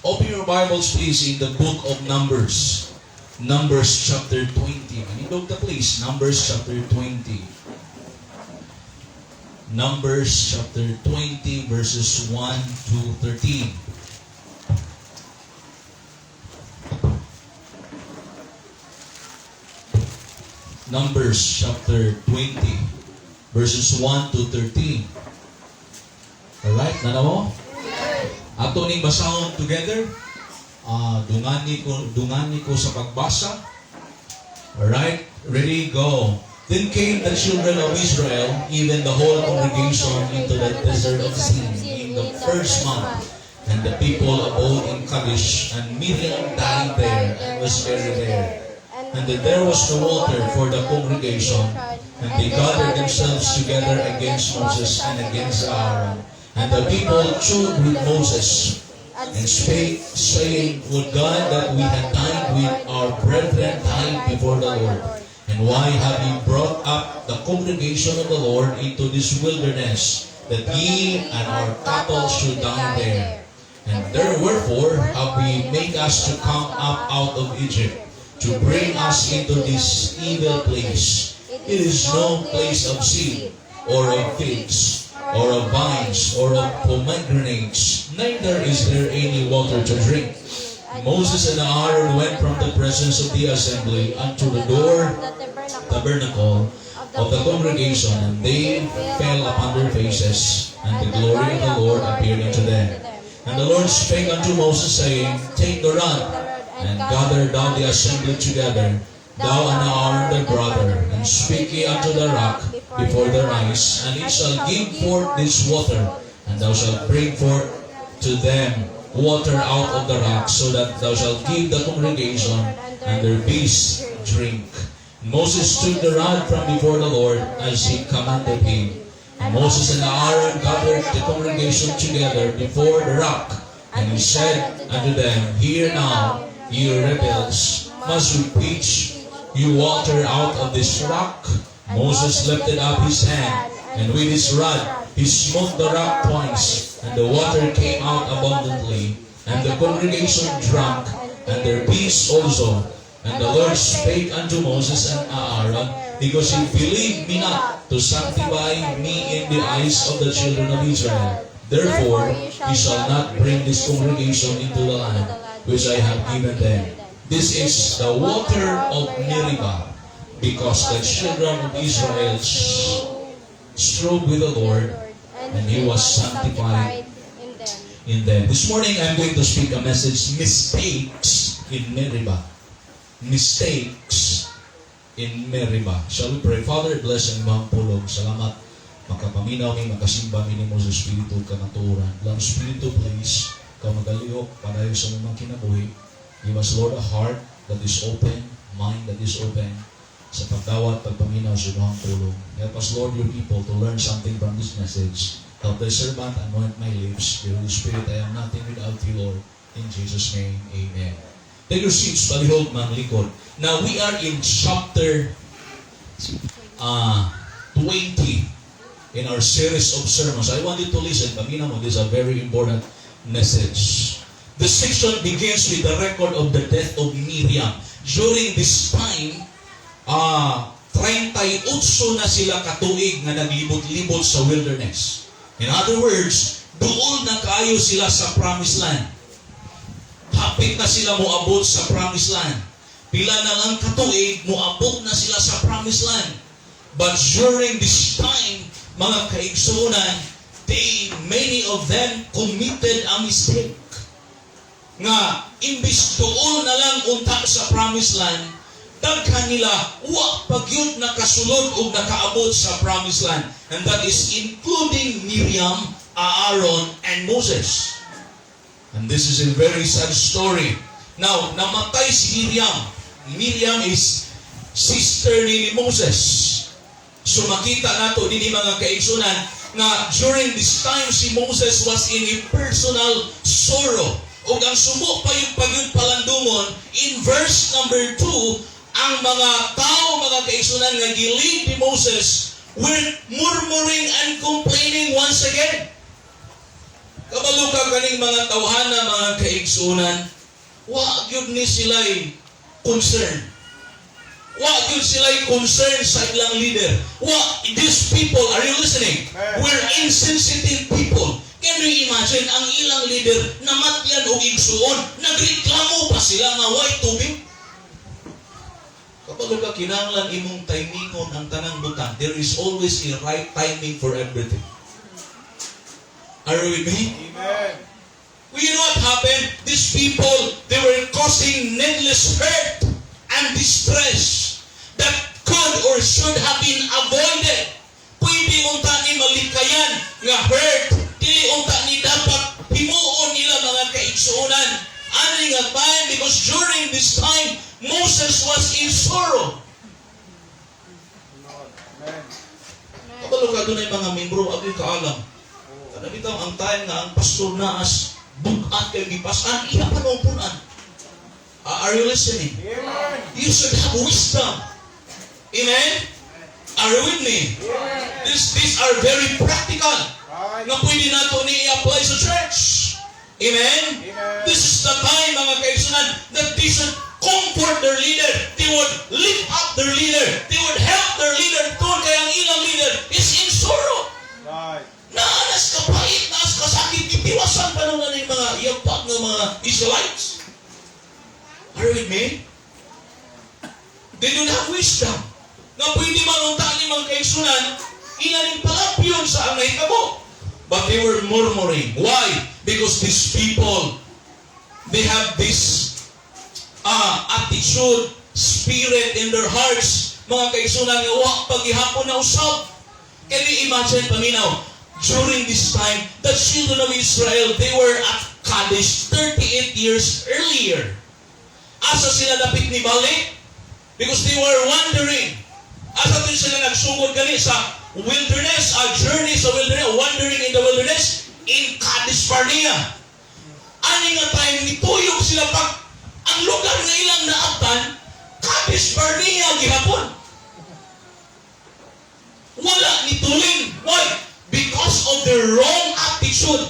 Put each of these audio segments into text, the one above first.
Open your Bibles, please, in the book of Numbers. Numbers chapter 20. Manindog ta, please. Numbers chapter 20. Numbers chapter 20, verses 1 to 13. Numbers chapter 20, verses 1 to 13. Alright, naa na mo? Ato ning basahon together. Dungani ko sa pagbasa. Alright, ready, go. Then came the children of Israel, even the whole congregation, into the desert of Zin in the first month. And the people abode in Kadesh, and Miriam died there and was buried there. And that there was no water for the congregation, and they gathered themselves together against Moses and against Aaron. And the people chode with Moses and spake, saying, "Would God that we had died with our brethren died before the Lord. And why have ye brought up the congregation of the Lord into this wilderness, that ye and our cattle should die there? And there wherefore have ye made us to come up out of Egypt, to bring us into this evil place? It is no place of seed, or of figs, or of vines, or of pomegranates, neither is there any water to drink." Moses and Aaron went from the presence of the assembly unto the door tabernacle of the congregation, and they fell upon their faces, and the glory of the Lord appeared unto them. And the Lord spake unto Moses, saying, "Take the rod, and gather thou the assembly together, thou and Aaron thy brother, and speak ye unto the rock before their eyes, and it shall give forth this water, and thou shalt bring forth to them water out of the rock, so that thou shalt give the congregation and their beasts drink." Moses took the rod from before the Lord as he commanded him. And Moses and Aaron gathered the congregation together before the rock. And he said unto them, "Hear now, ye rebels, must we pitch you water out of this rock?" Moses lifted up his hand, and with his rod he smote the rock twice, and the water came out abundantly. And the congregation drank, and their beasts also. And the Lord spake unto Moses and Aaron, "Because ye believed me not to sanctify me in the eyes of the children of Israel, therefore ye shall not bring this congregation into the land which I have given them." This is the water of Meribah, because the children of Israel strove with the Lord, and he was sanctified in them. This morning, I'm going to speak a message, "Mistakes in Meribah." Mistakes in Meribah. Shall we pray? Father, bless ang imong pulong. Salamat. Makapaminaw mi, makasimba mi nimo sa Espiritu kamatuoran. Lang Espiritu, please, ikaw magalihok, padayon sa among kinabuhi. Give us, Lord, a heart that is open, mind that is open, sa pagdawat, pagpaminaw sa imong pulong. Help us, Lord, your people, to learn something from this message. Help thy servant, anoint my lips. The Holy Spirit, I am nothing without you, Lord. In Jesus' name, amen. Take your seats, palihog, manglingkod. Now, we are in chapter 20 in our series of sermons. I want you to listen. Paminaw mo, this is a very important message. The section begins with the record of the death of Miriam. During this time, 38 na sila katuig nga naglibot-libot sa wilderness. In other words, duol na kaayo sila sa promised land. Hapit na sila moabot sa promised land. Pila na lang katuig, moabot na sila sa promised land. But during this time, mga kaigsuonan, many of them committed a mistake. Nga, imbis duol na lang unta sa promised land, daghan nila wa pa gyud nakasulod og nakaabot sa promised land. And that is including Miriam, Aaron, and Moses. And this is a very sad story. Now, namatay si Miriam. Miriam is sister ni Moses. So makita nato dinhi, mga kaigsunan, nga during this time si Moses was in a personal sorrow. Ug ang subo pa gyung pagyud palandungon in verse number 2, ang mga tao, mga kaigsunan, nga gi-lead ni Moses were murmuring and complaining once again. Kabalo ka kaning mga tawhana, mga kaigsunan, wa gyud ni sila'y concern. Wa gyud sila'y concern sa ilang leader. Wa, these people, are you listening? Amen. We're insensitive people. Can you imagine ang ilang leader namatyan og igsuon, nagreklamo pa sila nga way tubig? Kabalo ka, kinahanglan imong timingon ang tanang butang. There is always a right timing for everything. Are you with me? Amen. Well, you know what happened? These people, they were causing needless hurt and distress that could or should have been avoided. Pwede unta ni malikayan nga hurt, dili unta ni dapat himuon nila, mga kaigsuonan. Ani nga time, because during this time, Moses was in sorrow. Lord. Amen. Kabalo ka dunay mga membro, agoy kaalam. Kana bitaw ang time nga ang pastor naas bugat kay gipasan, iya pa nung punan. Are you listening? Amen. You should have wisdom. Amen? Are you with me? Amen. These are very practical. Right. Nga pwede nato ni i-apply sa church. Amen? Amen. This is the time, mga kaigsunan, that they should comfort their leader. They would lift up their leader. They would help their leader. Tungod kay ang ilang leader is in sorrow. Right. Naanas kapait, naas kasakit, gitiwasan pa naman yung mga iyagpag ng mga Israelites. Are you with me? They don't have wisdom. Nga pwede man unta ni mga kaigsunan, ilaning palapyon sa ang nahitabo. But they were murmuring. Why? Because these people, they have this attitude, spirit in their hearts. Mga kaigsunan, nga wa paghihapon na usab. Can you imagine, paminaw, during this time, the children of Israel, they were at Kadesh 38 years earlier. Asa sila dapit ni balik? Because they were wandering. Asa to sila nagsugod gani sa wilderness, a journey sa wilderness, wandering in the wilderness, in Kadesh Barnea. Ani nga time, nituyok sila pag ang lugar nga ilang naabtan, Kadesh Barnea gihapon. Wala ni tulin. Why? Because of their wrong attitude.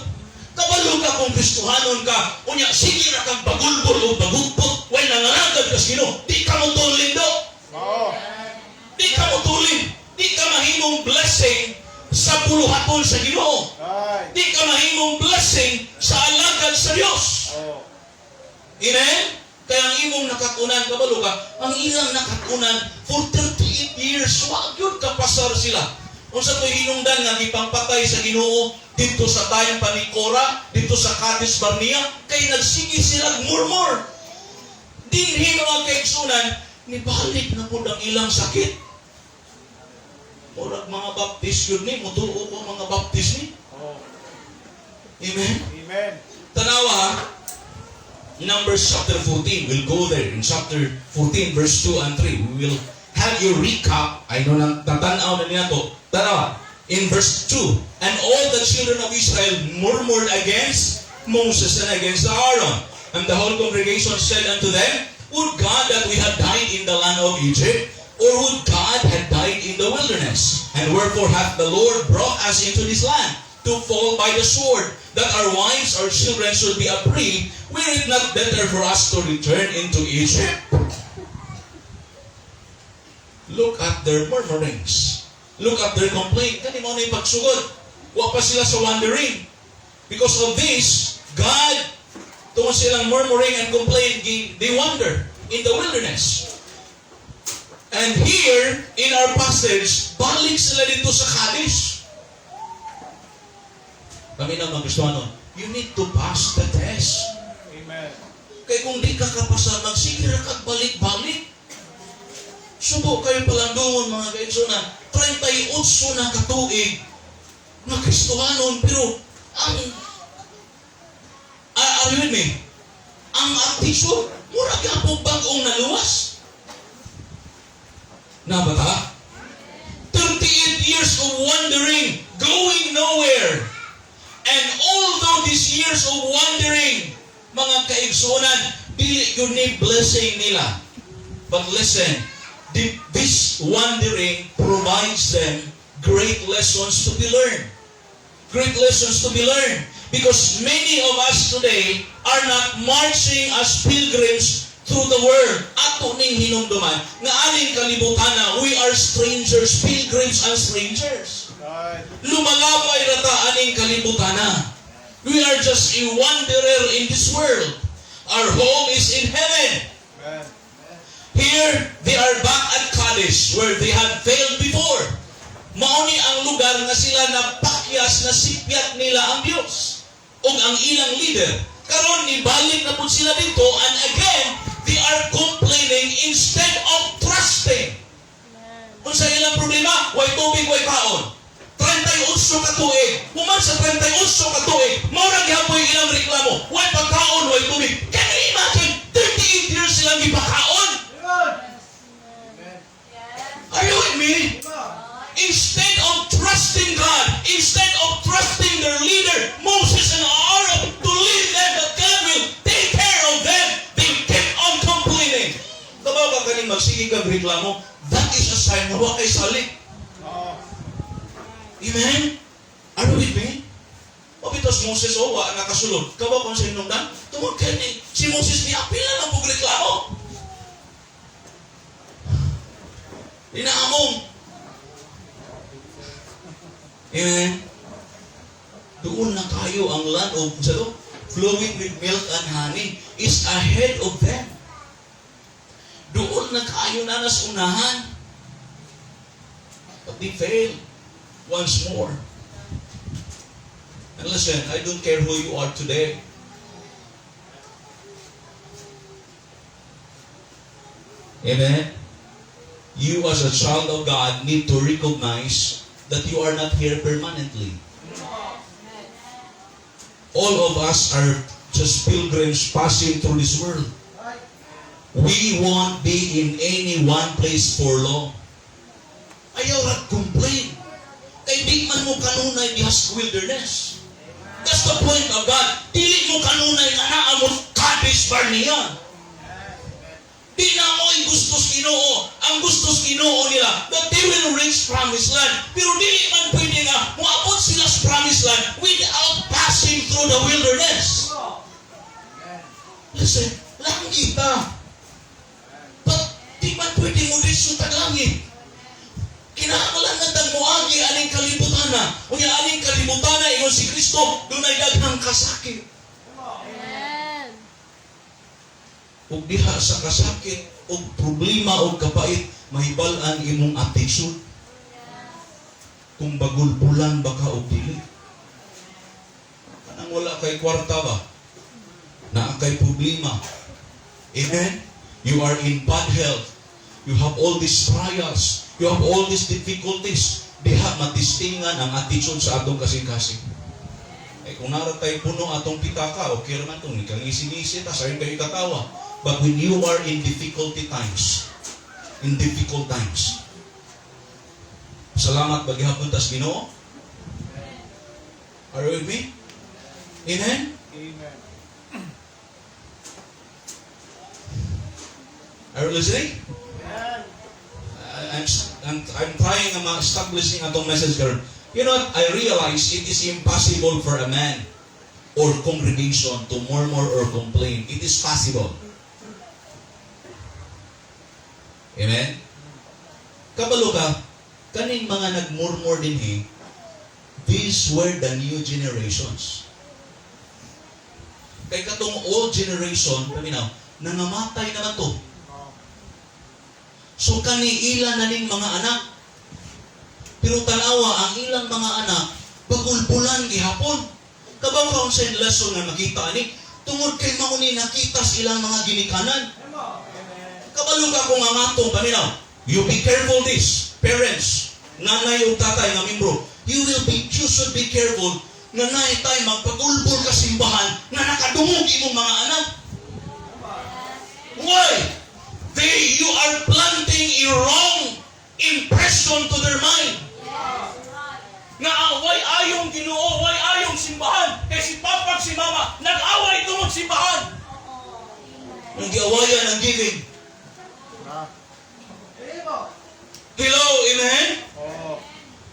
Kabalo ka kung Kristohanon ka, unya, sige ra kang bagulgol o bagugpot, way nangalagad ka sa Ginoo, di ka mo tulin do. Oo. Di ka mo tulin. Di ka mahimong blessing sa buluhaton sa Ginoo. Right. Di ka mahimong blessing sa alagad sa Dios. Oo. Amen? Kaya ang imong nakatunan, kabalo ka, ang ilang nakatunan for 38 years, wa gyud kapasar sila. Unsa to'y hinungdan nga gipangpatay sa Ginoo dito sa time pa ni Cora, dito sa Kadesh Barnea, kay nagsige sila murmur. Dinhi, mga kaigsunan, nibalik na pud ang ilang sakit. Murag mga Baptist yun ni, mutuo ko mga Baptist ni. Oo. Amen? Amen. Tanawa, ha? Numbers chapter 14. We'll go there in chapter 14, verse 2 and 3. We will have your recap. I know nang tatanaw na niya to. Tanawa. In verse 2, "And all the children of Israel murmured against Moses and against Aaron. And the whole congregation said unto them, 'Would God that we had died in the land of Egypt, or would God had died in the wilderness? And wherefore hath the Lord brought us into this land to fall by the sword, that our wives, our children should be a prey? Were it not better for us to return into Egypt?'" Look at their murmurings. Look at their complaint. Kani mo na yung pagsugod. Wa pa sila sa wandering. Because of this, God, tungod silang murmuring and complaint, they wander in the wilderness. And here, in our passage, balik sila dito sa Kadesh. Kami na mga Kristiyano, you need to pass the test. Amen. Kay kung di ka kapasar, magsige ra kag balik-balik. Subo kayo palandungon, mga kaigsunan, 38 na katuig nga Kristohanon, pero ang are you with me? Ang attitude, mura gyapon bag-ong naluwas. Nabata? 38 years of wandering, going nowhere. And although these years of wandering, mga kaigsunan, dili yun ni blessing nila. But listen, this wandering provides them great lessons to be learned. Great lessons to be learned. Because many of us today are not marching as pilgrims through the world. Ato ning hinumduman nga aning kalibutan na we are strangers, pilgrims and strangers. Lumalabay ra ta aning kalibutan na. We are just a wanderer in this world. Our home is in heaven. Amen. Here, they are back at Kadesh where they had failed before. Mao ni ang lugar nga sila napakyas na sipyat nila ang Dios ug ang ilang leader. Karon nibalik na pud sila dito and again, they are complaining instead of trusting. Kung sa ilang problema, way tubig, way kaon. 38 ka tuig. Human sa 38 ka tuig, mao ra gihapon ilang reklamo. Way pagkaon, way tubig. Can you imagine? 38 years silang gipakaon. Are you with me? Instead of trusting God, instead of trusting their leader, Moses and Aaron, to lead them, that God will take care of them, they kept on complaining. Kabaw ka kaning magsige kag reklamo, that is a sign na wa kay salig. Oo. Amen? Are you with me? O bitos Moses, oh, wa nakasulod. Kabaw kung sa hinungdan, tungod kay ni, si Moses ni apil na lang pug reklamo. Dinaamong. Amen? Doon na kayo ang land of, sa to, flowing with milk and honey is ahead of them. Doon na kayo na nas unahan. But they failed once more. And listen, I don't care who you are today. Amen? You as a child of God need to recognize that you are not here permanently. All of us are just pilgrims passing through this world. We won't be in any one place for long. Ayaw ra complain. Kay di man mo kanunay diha sa wilderness. That's the point of God. Dili mo kanunay nga naa mo Kadesh Barnea. Di na mo ang gusto sa Ginoo. Ang gusto sa Ginoo nila that they will reach promised land. Pero dili man pwede nga moabot sila sa promised land without passing through the wilderness. Listen, langit ta. But di man pwede mo diretso tag langit. Kinahanglan na tang moagi aning kalibutan na. Unya aning kalibutan na ingon si Kristo dunay daghang kasakit. Amen. Ug diha sa kasakit ug problema ug kapait mahibal-an imong attitude. Kung bagulbulan ba ka og dili. Kanang wala kay kwarta ba? Naa kay problema. Amen? You are in bad health. You have all these trials. You have all these difficulties. Diha matistingan ang attitude sa atong kasing-kasing. Eh kung naa ra tay puno atong pitaka, okay raman tong nikangisi-ngisi ta, sayon kayo katawa. But when you are in difficulty times, in difficult times, salamat ba gihapon tas Ginoo? Are you with me? Amen? Amen. Are you listening? I'm trying nga ma-establishing atong message karon. You know what? I realize it is impossible for a man or congregation to murmur or complain. It is possible. Amen? Kabalo ka, kaning mga nagmurmur din he, these were the new generations. Kay katong old generation, paminaw, nangamatay naman to. So kani ila na ning mga anak. Pero tanawa ang ilang mga anak bagulbulan gihapon. Kabaw ka unsa lesson nga makita ani tungod kay mao ni nakita sa ilang mga ginikanan. Kabalo ka kung ang atong paminaw. You be careful this, parents, nanay ug tatay nga membro. You should be careful nga naay tay magpagulbol ka simbahan nga nakadungog imong mga anak. Why? You are planting a wrong impression to their mind. Nga way ayong Ginoo, way ayong simbahan. Kay si papa si mama nag-away tungod simbahan. Nang giawayan ang giving. Hello, amen? Oo.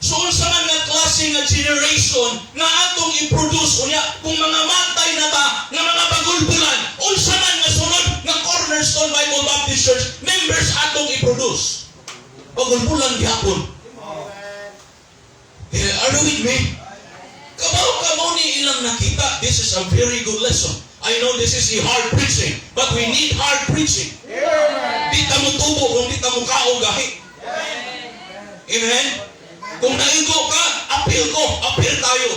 So unsa man nga klase klase nga generation nga atong i-produce unya kung mga matay na ta nga mga bagulbulan, unsa man nga sunod nga Cornerstone Bible Baptist Church members atong i-produce? Bagulbulan gihapon. Eh, are you with me? Kabaw ka mo ni ilang nakita. This is a very good lesson. I know this is a hard preaching, but we need hard preaching. Di ta mo tubo kung di ta mo kaog gahi. Amen? Kung naigo ka, apil ko, apil tayo.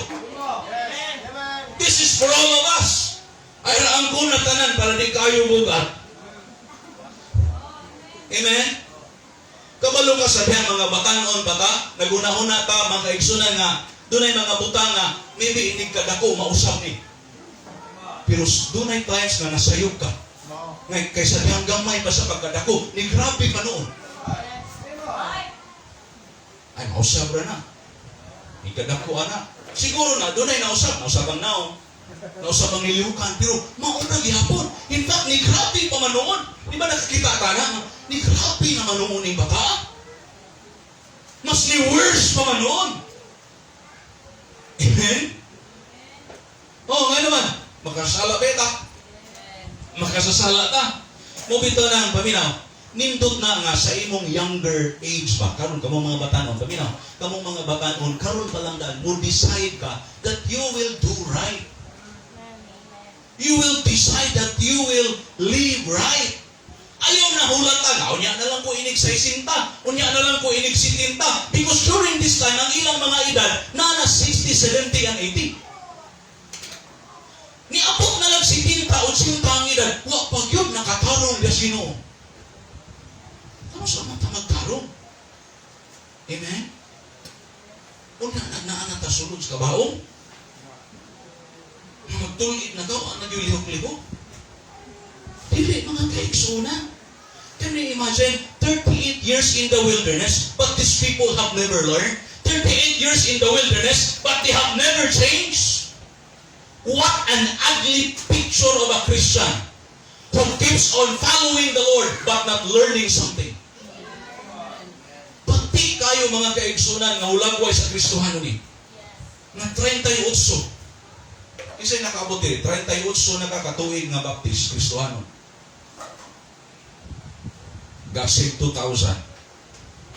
This is for all of us. Ay raang ko na tanan para di kayo bugat. Amen? Kabalo ka sa diha, mga batanon bata, naguna-una ta mga kaigsunan nga dunay mga butang nga maybe inig kadako mausap ni. Pero dunay times nga nasayop ka. Ngay kaysa dihang gamay pa sa pagkadako, ni grabe pa noon. Ay, mausap ra na. Ikadako ana. Siguro na dunay nausap, nausap ang naong. Nausap ang nilihukan, pero mauna gihapon. In fact, ni grabe pa man noon. Di ba nakakita ka na? Ni grabe naman noon yung bata. Mas ni worse pa man noon. Amen? Oh, nga naman, makasala beta. Makasasala ta. Mao bitaw nang paminaw. Nindot na nga sa imong younger age ba, karon kamo mga batanon, paminaw, kamo mga batanon, karon pa lang daan, mo decide ka that you will do right. You will decide that you will live right. Ayaw na hulatan. Ah, unya na lang ko inig 60. Unya na lang ko inig 70. Because during this time, ang ilang mga edad, na na 60, 70, and 80. Niabot na lang 70, 80 ang edad. Wa pa gyud nakatarong sa Ginoo. Kamo sa man ta magtarong? Amen? Unya na naa na ta sulod sa kabaong. Magtulit na to, ang nagyulihok-lihok. Dili, mga kaigsunan. Can you imagine? 38 years in the wilderness, but these people have never learned. 38 years in the wilderness, but they have never changed. What an ugly picture of a Christian who keeps on following the Lord but not learning something. Pati kayo, mga kaigsunan, nga hulagway sa Kristohano ni. Nga 38. Isa nakaabot diri, 38 na kakatuig nga Baptist Kristohano. Gasig 2000.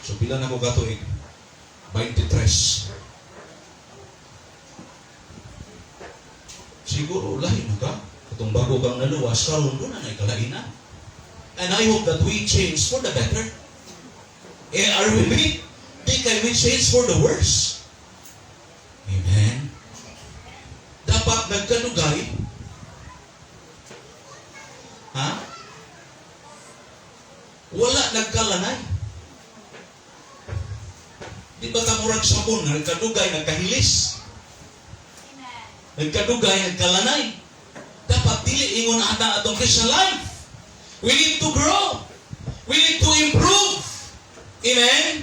So pila na ko katuig? 23. Siguro lahi na ka. Katong bago kang naluwas, karon duna na kalainan. And I hope that we change for the better. Eh, are we me? Di kay we change for the worse. Amen. Dapat nagkadugay. Ha? Wala nagkalanay. Di ba kamurag sabon nga nagkadugay, nagkahilis? Nagkadugay, nagkalanay. Dapat dili ingon ata atong Christian life. We need to grow. We need to improve. Amen?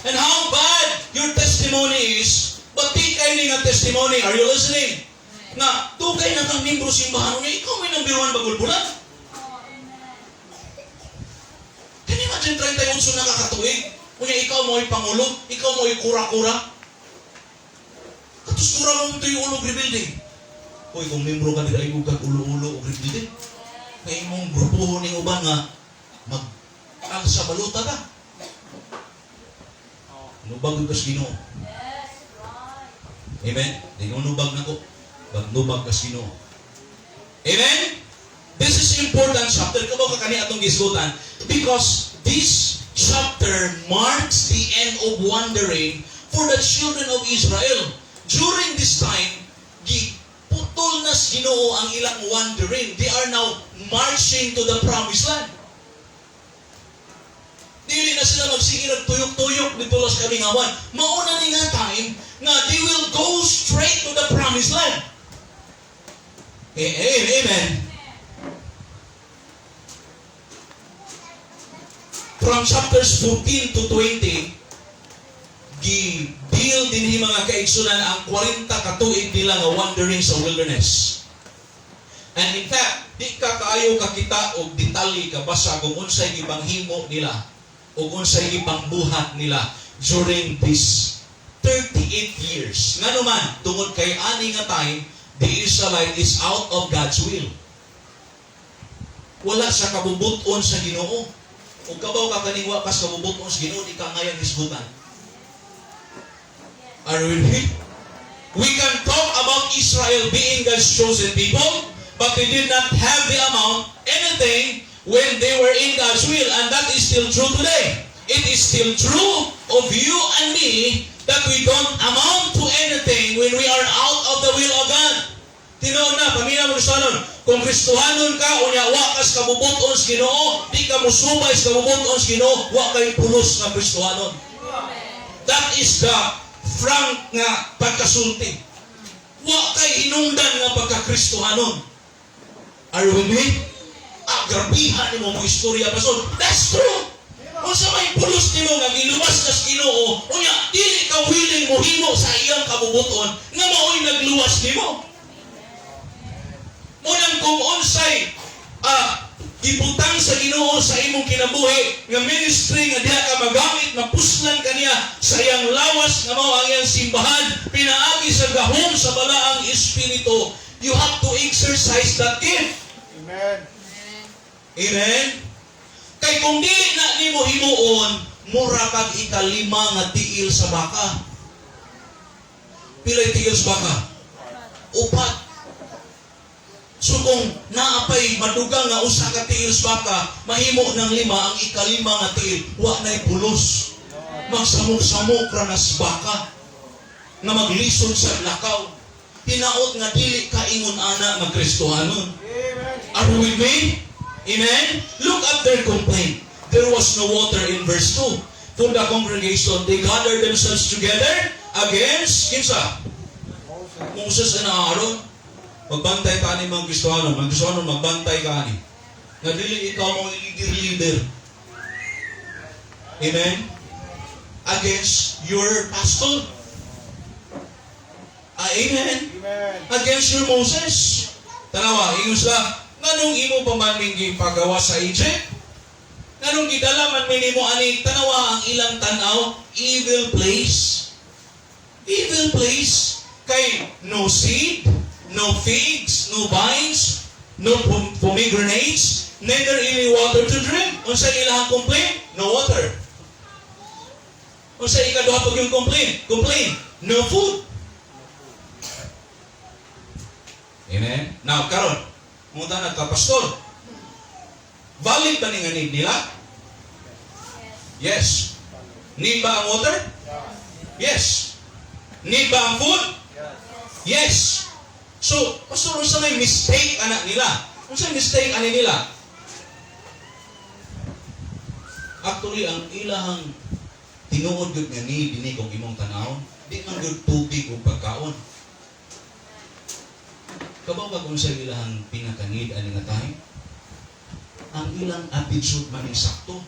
And how bad your testimony is, but di kay ni nga testimony, are you listening? Nga, dugay na kang membro simbahan niya, ikaw may number one bagulbulan. Can you imagine 38 na kakatuig? Unya ikaw mo'y pangulo, ikaw mo'y kura-kura. Katos kura mo ito yung ulog rebuilding. Uy, kung membro ka nila, ay kag ulo-ulo og rebuilding. Kay imong grupo ning uban nga mag sa baluta ka. Nubag ka sa Ginoo. Amen? Di nubag na ko. Magnubag ka sa Ginoo. Amen? This is important chapter. Kabaw ka kani atong gisgutan. Because this chapter marks the end of wandering for the children of Israel. During this time, giputol na sa Ginoo ang ilang wandering. They are now marching to the promised land. Dili na sila magsige og tuyok-tuyok dito lang sa kamingawan. Mauna ni nga time nga they will go straight to the promised land. Eh, eh, amen. From chapters 14 to 20, gi-deal din mga kaigsunan ang 40 katuig nila nga wandering sa wilderness. And in fact, di ka kaayo kakita og detalye kabasa kung unsay gipanghimo nila o unsay gipangbuhat nila during this 38 years. Ngano man, tungod kay ani nga time, the Israelite is out of God's will. Wala sa kabubuton sa Ginoo. Ug kabaw ka kaning wa kas kabubuton sa Ginoo, di ka angayang hisgutan. Are you with me? We can talk about Israel being God's chosen people, but they did not have the amount, anything, when they were in God's will, and that is still true today. It is still true of you and me that we don't amount to anything when we are out of the will of God. Tinuod na, paminaw mo sa nun, kung Kristohanon ka, unya wa kas kabubuton sa Ginoo, di ka musubay sa kabubuton sa Ginoo, wa kay pulos nga Kristohanon. That is the frank nga pagkasulti. Wa kay hinungdan nga pagka-Kristohanon. Are you with me? Ah, grabihan nimo mo istorya, pastor. That's true. Unsa may pulos nimo nga giluwas ka sa Ginoo, unya dili ka willing mohimo sa iyang kabubuton nga mao'y nagluwas nimo. Munang kung unsay gibutang sa Ginoo sa imong kinabuhi nga ministry nga diha ka magamit, mapuslan kaniya sa iyang lawas nga mao ang iyang simbahan pinaagi sa gahom sa Balaang Espiritu, you have to exercise that gift. Amen. Amen. Kay kung dili na nimo himuon, mura kag ikalima nga tiil sa baka. Pilay tiil sa baka? Upat. So kung naapay madugang nga usa ka tiil sa baka, mahimo ng lima, ang ikalima nga tiil, wa na'y pulos. Magsamok-samok ra nas baka nga maglisod sa lakaw. Hinaot nga dili ka ingon ana nga Kristohanon. Amen. Are you with me? Amen? Look at their complaint. There was no water in verse 2. For the congregation, they gathered themselves together against, kinsa? Moses. Moses and Aaron. Magbantay ka ni mga Kristohano. Mga Kristohano, magbantay ka ni. Nga dili ikaw mo leader-leader. Amen? Against your pastor. Ah, amen? Amen. Against your Moses. Tanawa, ingon sila, nganong imo pa man ming gipagawa sa Egypt? Nganong gidala man mi nimo ani? Tanawa ang ilang tanaw, evil place. Evil place. Kay no seed, no figs, no vines, no pomegranates, neither any water to drink. Unsa ilang complaint? No water. Unsa ikaduha pag yung complaint? Complaint, no food. Amen? Now, karon, munta na ka, "Pastor, valid ba ni nga need nila?" Yes. Need ba ang water? Yes. Need ba ang food? Yes. So, pastor, unsa may mistake ana nila? Unsa may mistake ani nila? Actually, ang ilahang tinuod gud nga need dinhi kung imong tanawon, di man gud tubig o pagkaon. Kabaw ka kung sa ilahang pinaka-need ani nga time? Ang ilang attitude man sakto.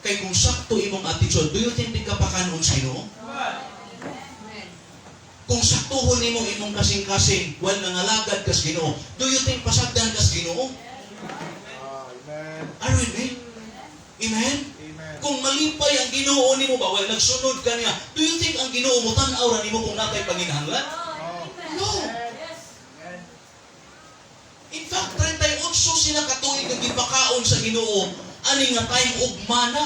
Kay kung sakto imong attitude, do you think di ka pakanon sa Ginoo? Kung saktuhon nimo imong kasing-kasing, while nangalagad kas Ginoo, do you think pasagdan kas Ginoo? Ah, amen. Are you with me? Amen? Amen. Kung malipay ang Ginoo nimo ba, while nagsunod ka niya, do you think ang Ginoo mo tan-aw ra nimo kung natay panginahanglan? Oh. No. In fact, 38 sila katuig nga gipakaon sa Ginoo ani nga time og mana.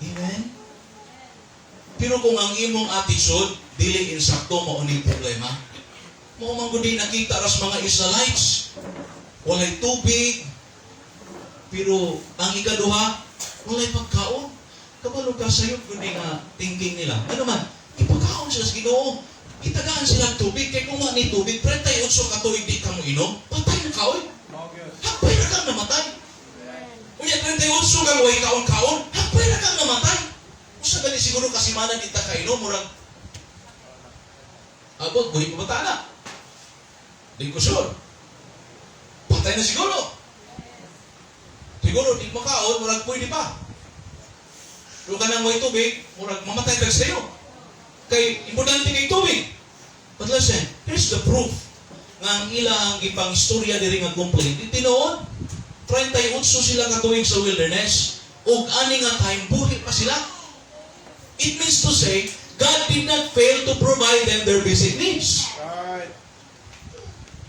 Amen. Pero kung ang imong attitude dili insakto, mao ning problema. Mao man gud nakita ras mga Israelites. Walay tubig, pero ang ikaduha, walay pagkaon. Kabalo ka sayop gud nga thinking nila. Ano man, ipakaon sila sa Ginoo. Itagaan sila tubig kay kung wa ni tubig, 38 ka tuig di ka mo inom, patay na ka oy. August. Hapay ra kang namatay. Unya 38 kang way kaon-kaon, hapay ra kang namatay. Usa gani siguro kasimana di ta kainom, murag abot buhi pa ba ta na? Di ko sure. Patay na siguro. Siguro di makaon, murag pwede pa. Pero kanang way tubig, murag mamatay tag sayo. Kay importante kay tubig. But listen, here's the proof nga ang ilang gipang istorya diri nga complaint. Di tinuod. 38 sila ka tuig sa wilderness. Ug ani nga time, buhi pa sila. It means to say, God did not fail to provide them their basic needs.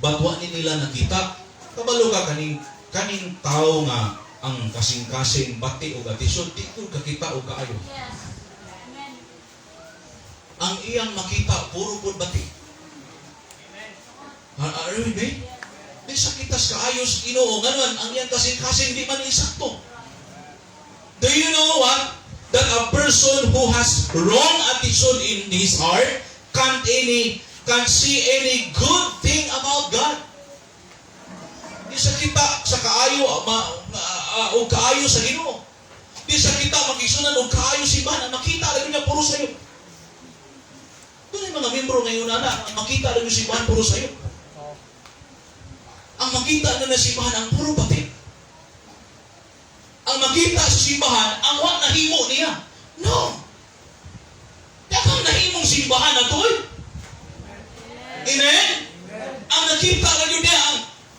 But wa ni nila nakita. Kabalo ka kaning tao nga ang kasing-kasing bati og atisod, di ko kakita og kaayo. Ang iyang makita, puro pud bati. Are you with me? Di sa kitas kaayo sa Ginoo, nganon ang iyang kasing-kasing di man isakto. Do you know what? That a person who has wrong attitude in his heart can't see any good thing about God. Di sa kita sa kaayo o kaayo sa Ginoo. Di sa kita makisunan og kaayo si Ban, ang makita lagi niya puro sayo. Doon yung mga membro ngayon na ang makita lagi si Ban puro sayo. Ang makita na simbahan ang puro bati. Ang makita sa simbahan, ang wa nahimo niya. No. Daghang nahimong simbahan na to eh. Amen? Ang nakita na yun niya,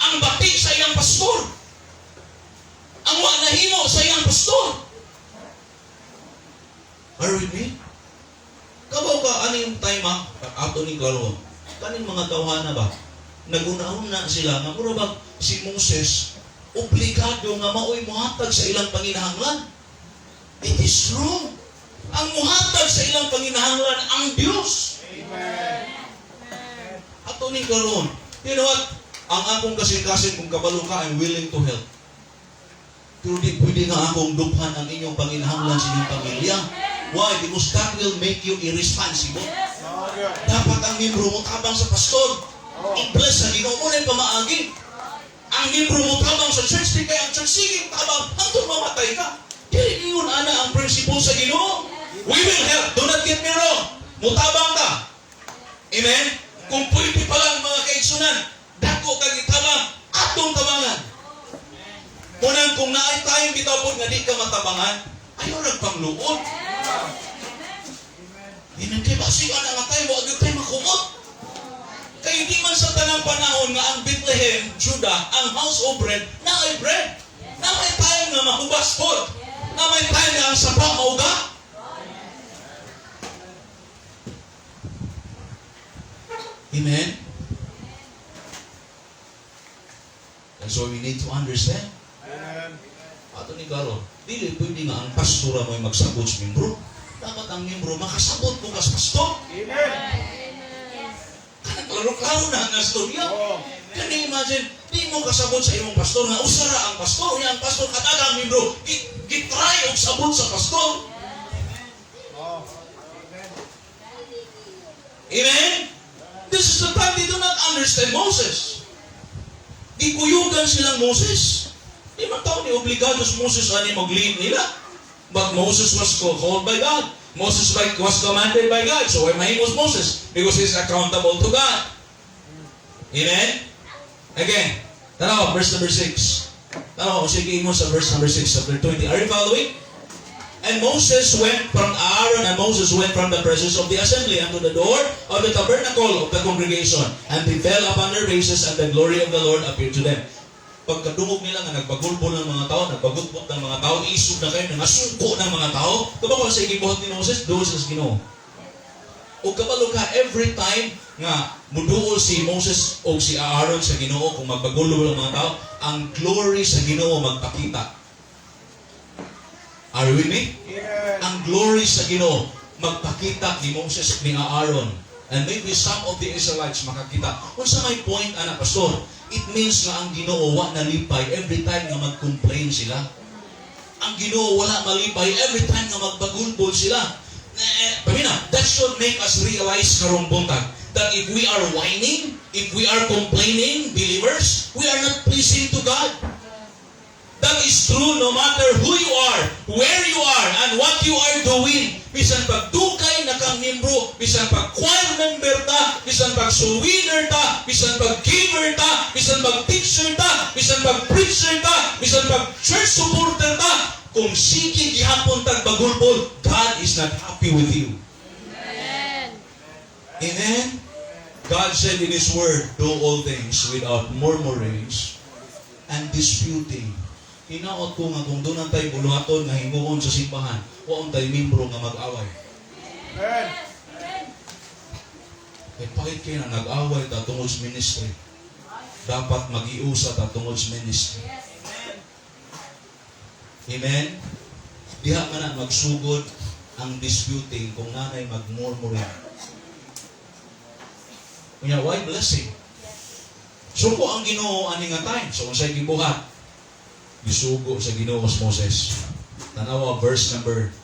ang bati sa iyang pastor. Ang wa nahimo sa iyang pastor. Are you with me? Kabaw ka, ano yung time ha? Ato ni klaro. Kaning mga tawhana ba? Naguna-una sila nga mura ba si Moses obligado nga maoy muhatag sa ilang panginahanglan. It is wrong. Ang muhatag sa ilang panginahanglan ang Dios. Amen. Ato ning karon. You know what? Ang akong kasing-kasing, kung kabalo ka, I'm willing to help. Pero di pwede nga akong duphan ang inyong panginahanglan sa inyong pamilya. Why? Because that will make you irresponsible. Okay. Dapat ang membro mo tabang sa pastor. I-bless sa Ginoo mo na yung pamaagi. Ang membro mo tabang sa church, di kay ang church sige tabang hangtod mamatay ka. Dili ingon ana ang principle sa Ginoo. We will help. Do not get me wrong. Mutabang ka. Amen? Kung pwede pa lang, mga kaigsunan, dako kag itabang, atong tabangan. Kunang kung naay tayong bitaw pod nga di ka matabangan, ayaw nagpangluod. Amen. Kay basig ana nga tayo, wa gyud tayo makumot. Kay di man sa tanang panahon nga ang Bethlehem, Judah, ang house of bread, naay bread. Na may time nga mahubas pod. Na may time nga ang sapa mauga. Amen? And so we need to understand. Amen. Ato ni Carlo, dili pwede nga ang pastora mo'y magsabot sa membro. Dapat ang membro makasabot kung kas pastor. Amen. Kanang klaro-klaro na ang istorya. Oh. Can you imagine, di mo kasabot sa imong pastor nga usara ang pastor, unya ang pastor kadagang membro, gitry og sabot sa pastor. Oh. Amen? This is the time they do not understand Moses. Gikuyugan silang Moses. Di man tao ni obligado si Moses ani mag-lead nila. But Moses was called by God. Moses was commanded by God. So why mahimos Moses? Because he's accountable to God. Amen? Again, tanaw, verse number 6. Tanaw, sige mo sa verse number 6, chapter 20. Are you following? And Moses went from Aaron and Moses went from the presence of the assembly unto the door of the tabernacle of the congregation. And they fell upon their faces, and the glory of the Lord appeared to them. Pagkadungog nila nga nagbagulbol ng mga tao, nagbagutbot ng mga tao, isog na kayo, nangasuko ng mga tao, kabalo sa gibuhat ni Moses, duol sa Ginoo. O kabalo ka, every time nga muduol si Moses o si Aaron sa Ginoo kung magbagulbol ang mga tao, ang glory sa Ginoo magpakita. Are you with me? Amen. Ang glory sa Ginoo magpakita ni Moses ni Aaron. And maybe some of the Israelites makakita. Unsa may point ana, pastor? It means nga ang Ginoo wa nalipay every time nga mag-complain sila. Ang Ginoo wala malipay every time nga magbagulbol sila. Eh, pamina, that should make us realize karong buntag that if we are whining, if we are complaining, believers, we are not pleasing to God. That is true no matter who you are, where you are, and what you are doing. Bisan pagdukay na kang membro, bisan pag choir member ta, bisan pag soul winner ta, bisan pag giver ta, bisan pag teacher ta, bisan pag preacher ta, bisan pag church supporter ta, kung sige gihapon tag bagulbol, God is not happy with you. Amen. Amen? God said in His Word, "Do all things without murmurings and disputing." Hinaot ko nga kung duna tay buluhaton nga himuon sa simbahan, wa tay membro nga mag-away. Amen. Kay pahit kayo na nag-away ta tungod sa ministry. Dapat mag-iusa ta tungod sa ministry. Amen? Diha man na magsugod ang disputing kung nanay magmurmuring. Unya, why blessing? Suko ang Ginoo ani nga time. So unsay gibuhat? Gisugo sa Ginoo si Moses. Tanawa verse number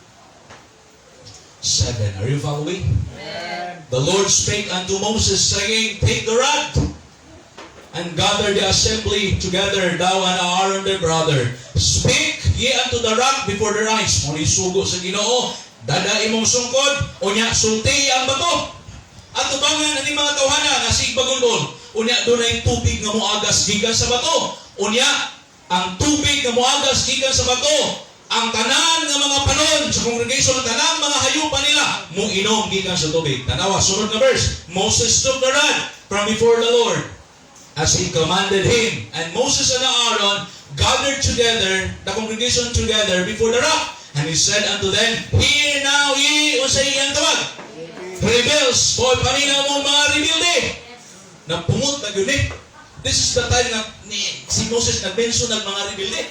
7. Are you following? Amen. The Lord spake unto Moses, saying, "Take the rod and gather the assembly together, thou and Aaron thy brother. Speak ye unto the rock before their eyes." Mao sugo sa Ginoo, dada imong sungkod, unya sulti ang bato. At tubangan ani mga tawhana nga sig bagulbol. Unya dunay tubig nga moagas gikan sa bato. Unya ang tubig nga moagas gikan sa bato, ang tanan nga mga panon sa congregation, ang tanang mga hayupan nila, muinom gikan sa tubig. Tanawa, sunod nga verse. Moses took the rod from before the Lord as he commanded him. And Moses and Aaron gathered together, the congregation together before the rock. And he said unto them, "Hear now ye," unsay iyang tawag? "Rebels." Hoy, paminaw mo mga rebelde. Napungot na gyud eh. This is the time nga ni, si Moses nag-mention ng mga rebelde.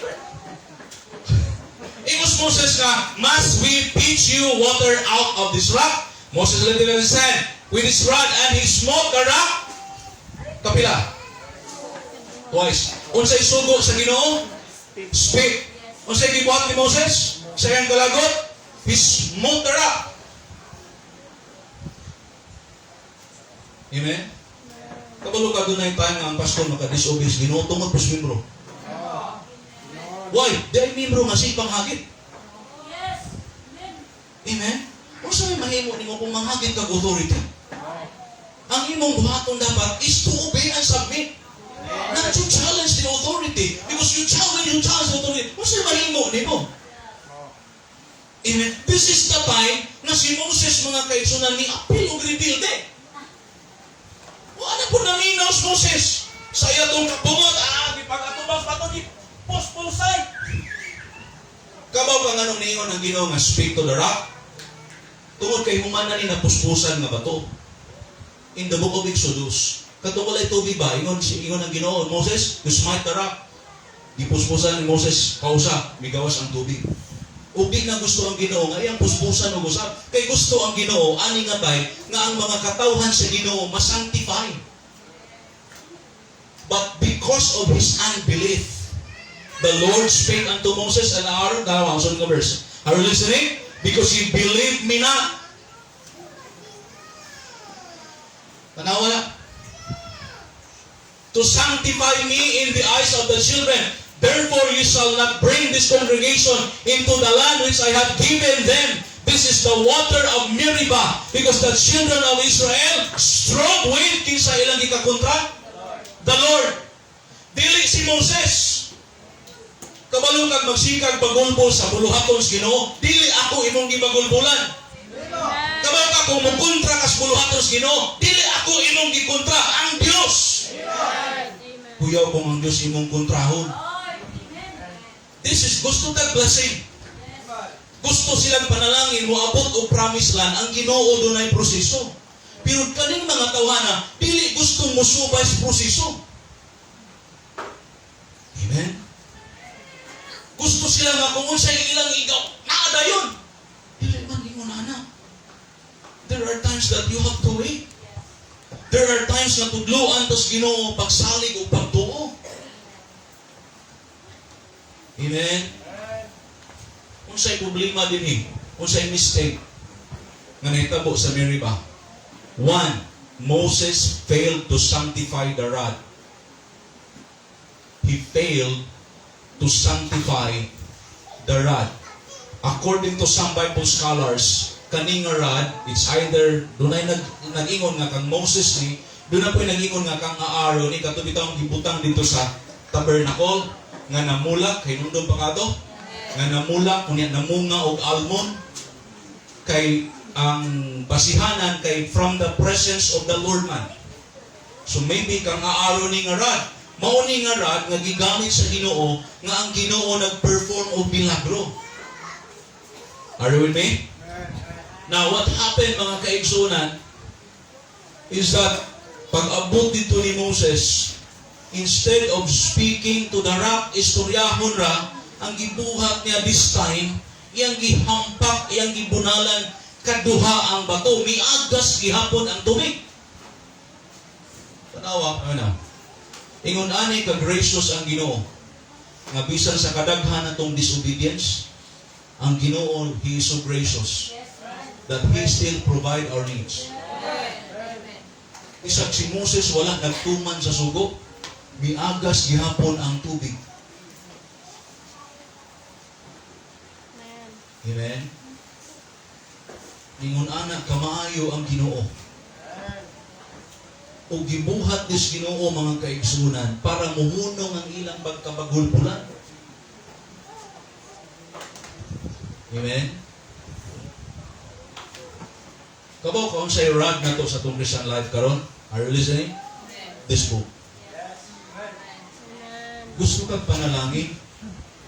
Ingos Moses nga, "Must we pitch you water out of this rock?" Moses literally said, with his rod and he smote the rock. Kapila? Twice. Unsay sugo sa Ginoo? Speak. Unsay gibuhat ni Moses? Sa iyang galagot? He smote the rock. Amen? Kabalo ka dunay time nga ang pastor maka-disobey sa Ginoo tungod pos membro. Why? Dahil membro nga sige panghagit. Amen? Unsa may mahimo nimo kung manghagit kag authority? Ang imong buhaton dapat is to obey and submit. Not to challenge the authority. Because you challenge the authority, unsa may mahimo nimo? Amen? This is the time na si Moses, mga kaigsunan, ni apil og rebelde. Wala po naminaw si Moses. Sa iya tong kabungot, gipag-atubang pa to, gipuspusay. Kabaw ka nganong niingon ang Ginoo nga speak to the rock? Tungod kay human na ni napuspusan nga bato. In the book of Exodus, katong walay tubig ba, ingon ang Ginoo, "Moses, you smite the rock." Gipuspusan ni Moses, kausa, migawas ang tubig. Ug di na gusto ang Ginoo nga iyang puspusan og usab. Kay gusto ang Ginoo ani nga time nga ang mga katawhan sa Ginoo masanctify. But because of his unbelief, the Lord spake unto Moses and Aaron, tama, ang sunod nga verse. Are you listening? "Because ye believe me not." Tanawa na. "To sanctify me in the eyes of the children. Therefore you shall not bring this congregation into the land which I have given them. This is the water of Meribah. Because the children of Israel strove with," kinsa ilang gikakontra? The Lord. Dili si Moses. Kabalo kag magsikag bagulbol sa buluhaton sa Ginoo, dili ako imong gibagulbolan. Kabalo ka kung mukontra ka sa buluhaton sa Ginoo, dili ako imong gikontra, ang Dios. Kuyaw kung ang Dios imong kontrahon. This is gusto tag blessing. Gusto silang panalangin mo abot og promised land, ang Ginoo dunay proseso. Pero kaning mga tawhana dili gusto mosubay sa proseso. Amen. Gusto sila nga kung unsay ilang igaw, naa dayon. Dili man ingon ana. There are times that you have to wait. There are times na tudloan tas Ginoo pagsalig o pagtuo. Amen. Unsay problema dinhi? Unsay mistake nga nahitabo sa Meribah? One, Moses failed to sanctify the rod. He failed to sanctify the rod. According to some Bible scholars, kaning nga rod, it's either dunay nag-ingon nga kang Moses ni, dunay po'y nag-ingon nga kang Aaron ni, kato bitawng gibutang dito sa tabernacle nga namulak, hinumdum pa kato nga namulak, unya namunga og almond, kay ang basihanan kay from the presence of the Lord man. So maybe kang Aaron ni nga rod. Mao ni nga rod nga gigamit sa Ginoo nga ang Ginoo nag-perform og milagro. Are you with me? Amen. Now, what happened, mga kaigsunan, is that pag-abot dito ni Moses, instead of speaking to the rock, istoryahon ra, ang gibuhat niya this time, iyang gihampak, iyang gibunalan, kaduha ang bato, miagas gihapon ang tubig. Tanawa, ano na? Ingon ani ka gracious ang Ginoo nga bisan sa kadaghan natong disobedience, ang Ginoo, He is so gracious that He still provide our needs. Bisag si Moses wala nagtuman sa sugo, miagas gihapon ang tubig. Amen. Amen. Ingon ana kamaayo ang Ginoo. O gibuhat nis Ginoo, mga kaigsunan, para muhunong ang ilang pagkabagulbulan. Amen. Kabaw ka unsay rod na to sa atong Christian life karon? Are you listening? This book. Amen. Gusto kag panalangin?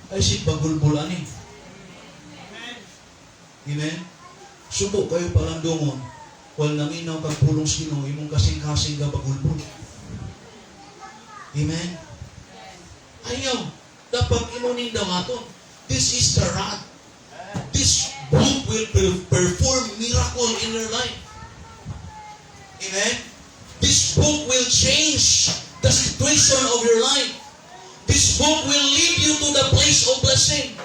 Ay si bagulbulan eh. Amen? Subo kayo palandungon. Wal naminaw kag pulong sa Ginoo, imong kasing-kasing ga bagulbul. Amen? Ayaw. Dapat imo ning dawaton. This is the rod. This book will perform miracle in your life. Amen? This book will change the situation of your life. This book will lead you to the place of blessing.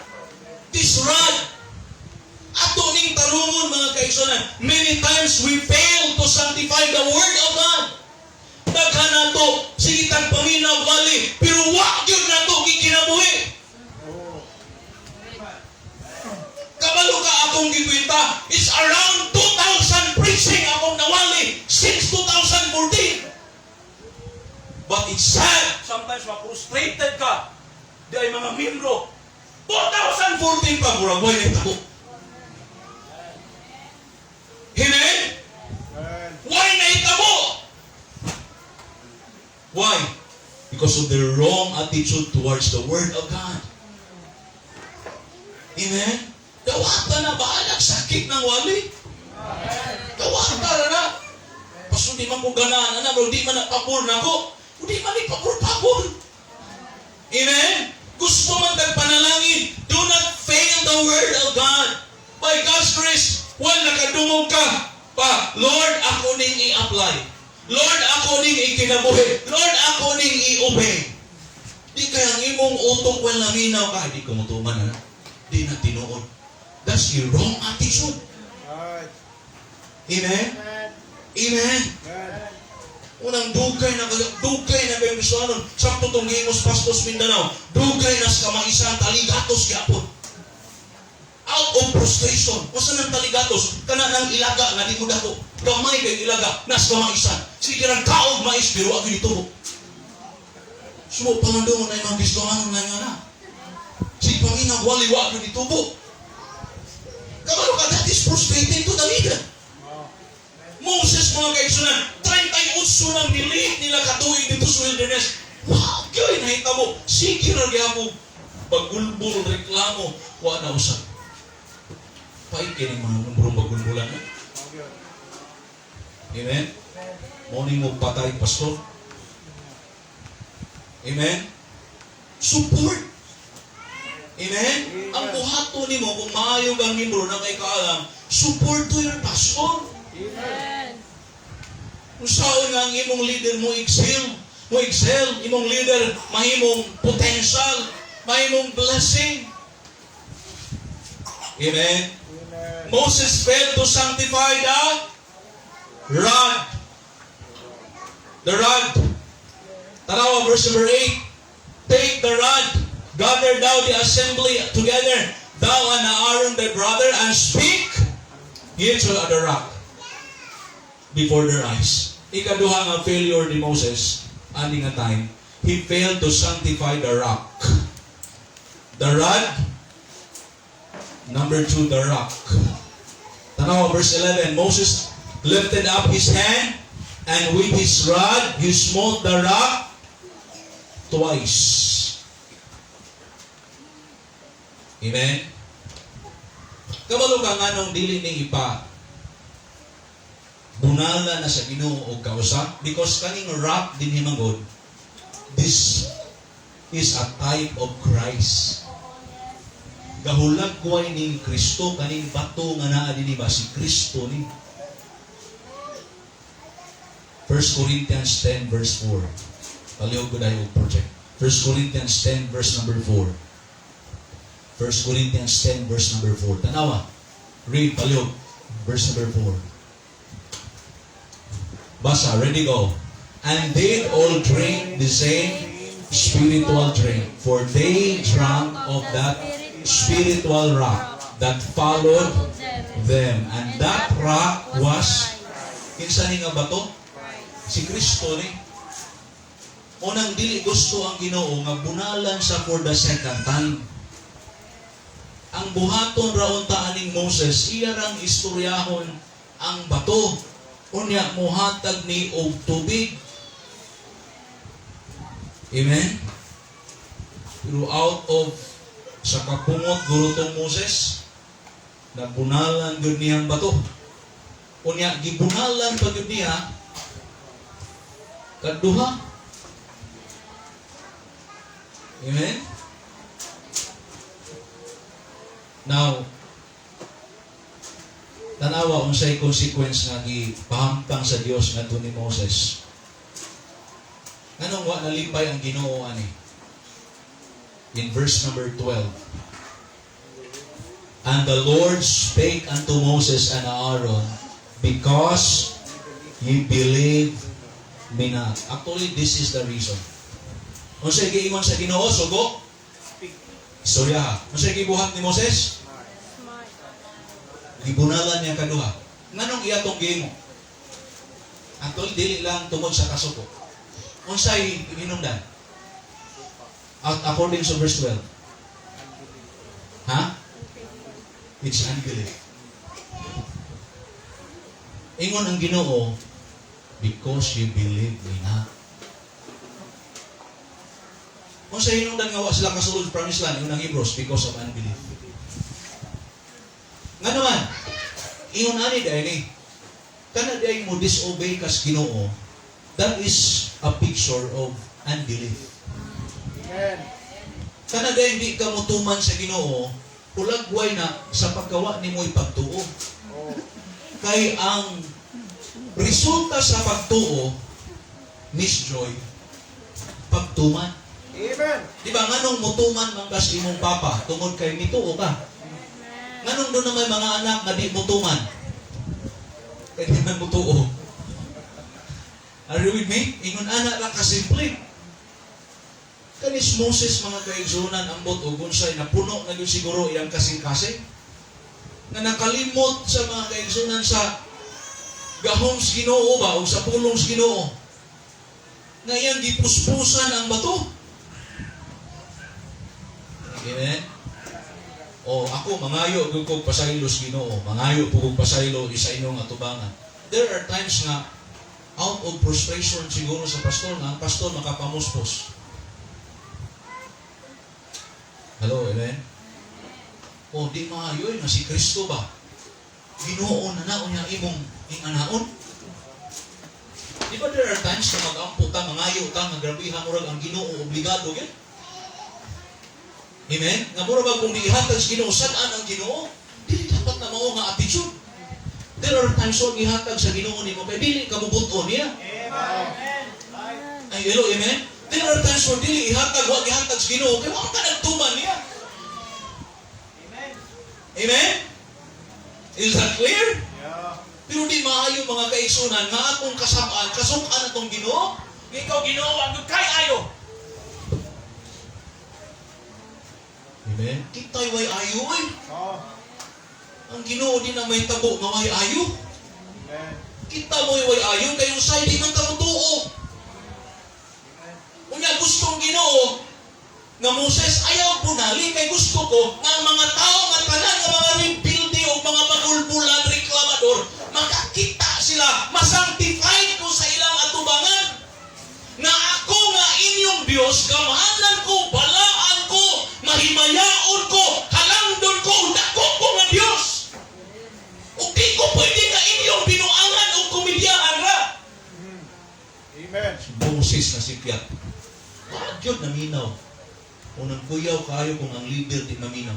This rod, ato ning tarungon, mga kaigsunan, many times we fail to sanctify the Word of God. Daghan nato, sige tag paminaw wali, pero wa gyud nato gikinabuhi. Kabalo ka akong gikwenta, it's around 2,000 preaching akong nawali since 2014. But it's sad, sometimes ma-frustrated ka. Di ay mga membro. 2014 pa, murag way na tako. Amen? Amen. Why nahitabo? Why? Because of their wrong attitude towards the Word of God. Amen? Dawata na, bahalag sakit ng wali. Dawata na na. Paso di man ko ganahan na, di man na pabor na ko. Di man ni pabor-pabor. Amen? Gusto man kag panalangin, do not fail the Word of God. By God's grace, while nakadungog ka pa, "Lord, ako ning i-apply. Lord, ako ning ikinabuhi. Lord, ako ning i-obey." Di kaya ang imong utok while naminaw ka, "Di ko mutuman na. Di na tinuod." That's your wrong attitude. Right. Amen? Amen? Amen. Unang dugay na kayo, dugay na kayo Kristohanon. Sakto tong Gimos Pastos Mindanao. Dugay na sa kamaisan, taligatos gyapon. Out of frustration. Wasa nang taligatos? Kana nang ilaga nga di mo dako. Gamay kay ilaga, nas kamaisan. Sige lang kaog mais pero wa gyud itubo. Sumo pangadungon na mga Kristohanon nga nga na. Sige paminaw wali wa gyud itubo. Kabalo ka, that is frustrating to the leader. Moses, mga kaigsunan, 38 nang nilit nila katuig dito sa wilderness. Wow, gyud nahitabo. Sige ra gyapon. Bagulbul, reklamo, wa na usab. Pait kini mga numbrong bagulbulan. Eh? Amen? Morning mo patay, pastor. Amen? Support. Amen? Ang buhato nimo kung maayo kang membro na kay kaalam, support to your pastor. Amen. Kung saon nga ang imong leader mo excel, imong leader mahimong potential, mahimong blessing. Amen. Amen. Moses failed to sanctify the rod. The rod. Tanawa, verse number 8. "Take the rod, gather thou the assembly together, thou and Aaron thy brother, and speak ye to the rock before their eyes." Ikaduha nga failure ni Moses, ani nga time, he failed to sanctify the rock. The rod, number two, the rock. Tanawa, verse 11, "Moses lifted up his hand, and with his rod, he smote the rock." twice. Amen? Kabalo ka nganong dili ni ipa bunala na sa Ginoo og kausa, because kaning rock dinhi manggod, this is a type of Christ. Gahulagway ning Kristo kaning bato nga naa dinhi ba, si Kristo ni. 1 Corinthians 10 verse 4. Palihog ko dahil og project. 1 Corinthians 10 verse number 4. 1 Corinthians 10 verse number 4. Tanawa. Read, palihog. Verse number 4. Basa, ready, go. "And they all drink the same spiritual drink, for they drank of that spiritual rock that followed them. And that rock was," kinsa ni nga bato? Si Kristo ni. Unang dili gusto ang Ginoo nga bunalan sa for the second time. Ang buhaton ra unta aning Moses, iya rang istoryahon ang bato. Unya muhatag ni og tubig. Amen? Pero out of sa kapungot guro tong Moses, nabunalan gyud niyang bato. Unya gibunalan pa gyud niya kaduha. Amen? Now, tanawa unsay consequence nga gipahamtang sa Dios ngadto ni Moses. Nganong wa nalipay ang Ginoo ani? In verse number 12. "And the Lord spake unto Moses and Aaron, 'Because ye believe me not.'" Actually, this is the reason. Unsay giingon sa Ginoo, sugo? Speak. Istorya ha. Unsay gibuhat ni Moses? Smart. Gibunalan niya kaduha. Nganong iya tong gihimo? Actually, dili lang tungod sa kasuko. Unsay hinungdan? According to verse 12. Ha? It's unbelief. Ingon ang Ginoo, "Because you believe me not." Kung sa hinungdan nga wa sila kasulod sa promised land, ingon ang Hebrews, because of unbelief. Nga naman, ingon ani dahil ni, kana diay mo disobey kas Ginoo, that is a picture of unbelief. Amen. Kana diay hindi ka mutuman sa Ginoo, hulagway na sa paggawa nimo pagtuo. Oh. Kay ang resulta sa pagtuo, Miss Joy, pagtuman. Amen. Di ba nganong mutuman man kas imong papa tungod kay mituo ka? Nganong doon na may mga anak nga di mutuman? Kay di man mutuo. Are you with me? Ingon ana ra kasimple. Kanis Moses, mga kaigsunan, ambot og unsay napuno na gyud siguro iyang kasing-kasing. Nga nakalimot sa mga kaigsunan sa gahom sa Ginoo ba o sa pulong sa Ginoo. Nga iyang gipuspusan ang bato. Amen? O ako mangayo gyud kog pasaylo sa Ginoo, mangayo po kog pasaylo sa inyong atubangan. There are times nga out of frustration siguro sa pastor nga ang pastor makapamuspos. Hello, amen? O di maayo nga si Kristo ba? Ginoo na na unya imong inganaon. Di ba there are times na mag-ampo ta, mangayo ta, nga grabiha murag ang Ginoo obligado gyud? Amen? Nga mura ba kung di ihatag sa Ginoo, sad-an ang Ginoo? Dili dapat na mao nga attitude. There are times wag ihatag sa Ginoo nimo kay dili ka mubuton niya. Amen. Ay, hello, amen? There are times where dili ihatag, wag ihatag sa Ginoo kay wa ka nagtuman niya. Amen? Is that clear? Yeah. Pero di maayo, mga kaigsunan, nga atong kasabaan, kasukan atong Ginoo. Nga ikaw Ginoo, ang kay ayo. Amen? Kita'y way ayo eh. Oh. Ang Ginoo di na may tabo nga way ayo. Amen. Kita mo'y way ayo, kayo say di man ta motuo. Unya gustong Ginoo nga Moses ayaw punali kay gusto ko nga ang mga tao nga tanan nga mga rebelde o mga magulbulan reklamador makakita sila, masanctified ko sa ilang atubangan nga ako nga inyong Dios. Dios, gamhanan ko, balaan ko, mahimayaon ko, halangdon ko, dako ko nga Dios. Ug di ko pwede nga inyong binuangan o komedyahan ra. Amen. Moses na sipyat. Bakit yun naminaw? Unang kuyaw kayo kung ang leader di maminaw.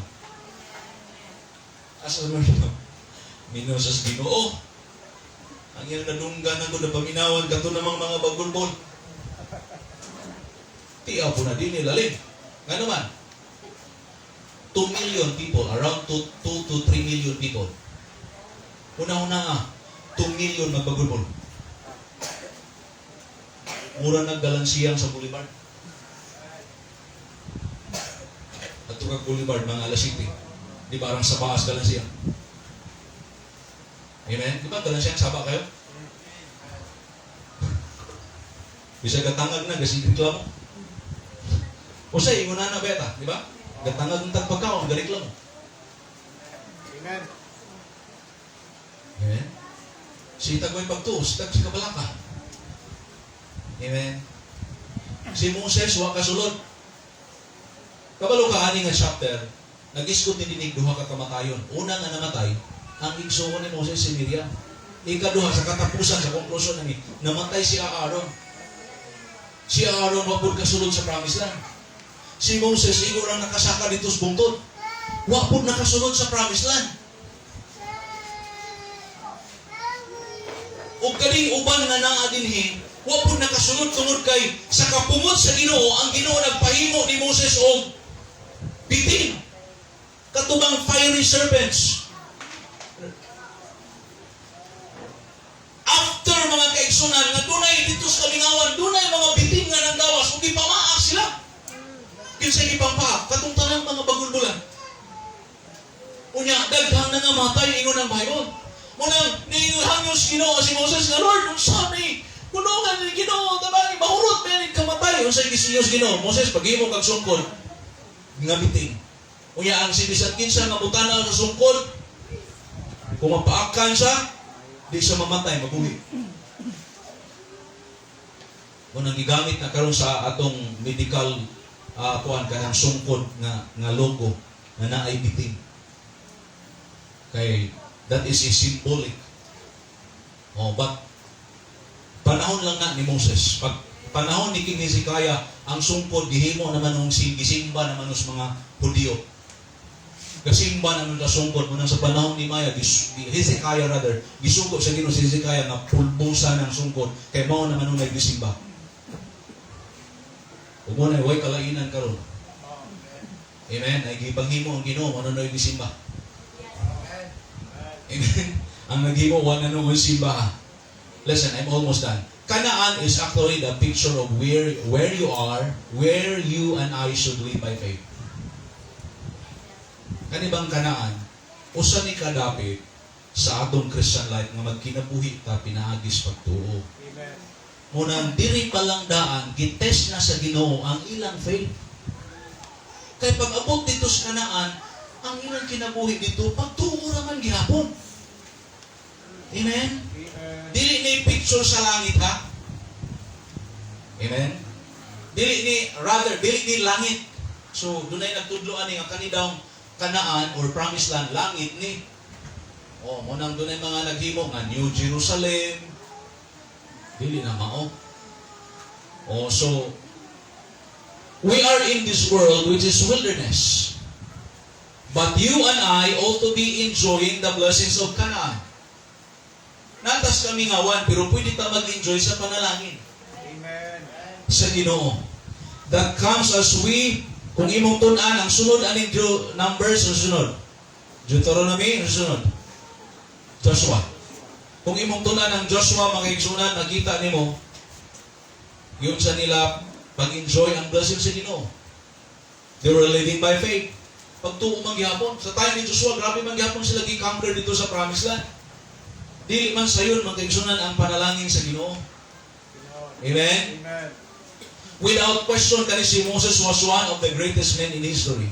Asa man minaw? Minaw sa Ginoo. Ang iyang nadunggan ako na paminawan kato namang mga bagulbol. Tiyaw po na din lalim. Nga naman, 2 million people, around 2 to 3 million people. Una-una nga, 2 million magbagulbol. Mura nagdalansiyang sa Boulevard. At kag Boulevard, mga alas 7. Di ba arang sa baas galansiyang? Amen? Di ba galansiyang saba kayo? Bisa gatangag na, kasi reklamo. O sa ingon na beta, di ba? Gatangag ng tagpagkaon, gareklamo. Amen. Amen? Si tagway pagtuo, si tag si kabalaka. Amen? Si Moses, wa kasulod. Kabalo ka ani nga chapter, nagisgot ni dinig duha ka kamatayon. Una nga namatay, ang igsuon ni Moses si Miriam. Ikaduha sa katapusan sa konklusyon ni namatay si Aaron. Si Aaron wa pud kasulod sa promised land. Si Moses igo lang nakasaka dito sa bungtod. Wa pud nakasulod sa promised land. Ug kaning uban nga naa dinhi, wa pud nakasulod tungod kay sa kapungot sa Ginoo, ang Ginoo nagpahimo ni Moses og bitin. Katubang fiery serpents. After, mga kaigsunan, nga dunay dito sa kamingawan, dunay mga bitin nga nanggawas ug gipamaak sila. Kinsa gipampaak? Katong tanang mga bagulbulan. Unya daghang nangamatay ingon ang Bible. Munang niingon sa Ginoo si Moses nga, "Lord, unsa ni kuno nga ni Ginoo tabang mahurot ba ni kamatay?" Unsa gisinyo sa Ginoo? "Moses, paghimo kag sungkod nga bitin. Unya ang si bisan kinsa nga mutanaw sa sungkod, kung mapaakan siya, di siya mamatay, mabuhi." Munang gigamit na karon sa atong medical kuan kanang sungkod nga nga logo nga naay bitin. Kay that is a symbolic. Oh, but panahon lang na ni Moses. Pag panahon ni King Hezekiah, ang sungkod gihimo naman nung gisimba naman sa mga Hudiyo. Gasimba naman sa sungkod munang sa panahon ni Maya, Hezekiah rather, gisugo sa Ginoo si Hezekiah nga pulbusa ng sungkod kay mao naman nung gisimba. Ug mo na way kalainan karon. Amen. Ay gipanghimo ang Ginoo mo na gisimba. Amen. Ang naghimo wa na nung simba. Listen, I'm almost done. Canaan is actually the picture of where you are, where you and I should live by faith. Kani bang Canaan, usa ni kadapit sa atong Christian life nga magkinabuhi ta pinaagis pagtuo. Amen. Munang diri pa lang daan, gitest na sa Ginoo ang ilang faith. Kay pag abot dito sa Canaan, ang ilang kinabuhi dito, pagtuo raman gihapon. Amen? Amen. Dili ni picture sa langit, ha? Amen? Dili ni, rather, dili ni langit. So, dunay nagtudlo ani nga kani daw Canaan or promised land, langit ni. Oh, mo nang dunay mga naghimo nga New Jerusalem. Dili na mao. Oh, so we are in this world which is wilderness. But you and I ought to be enjoying the blessings of Canaan. Natas kami ngawan, pero pwede ta mag-enjoy sa panalangin Amen. Sa Ginoo. That comes as we, kung imong tun-an, ang sunod aning Numbers, ang sunod. Deuteronomy, ang sunod. Joshua. Kung imong tun-an ang Joshua, mga igsunan, nakita nimo, yun sa nila, pag-enjoy ang blessing sa Ginoo. They were living by faith. Pagtuo man gihapon. Sa time ni Joshua, grabe man gihapon sila gi-conquer dito sa promised land. Dili man sayon mga kaigsunan ang panalangin sa Ginoo. Amen? Amen. Without question, kani si Moses was one of the greatest men in history.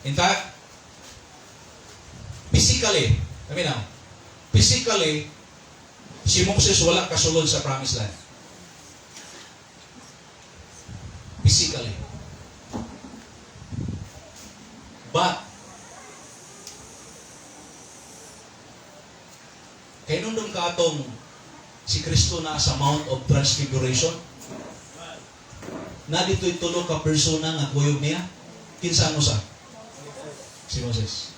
In fact, physically, I mean now, physically, si Moses wala kasulod sa promised land. Physically. Physically. But, kay nundong ka atong si Kristo na sa Mount of Transfiguration, na dito'y tulo ka persona nga kuyog niya, kinsa ang usa? Si Moses.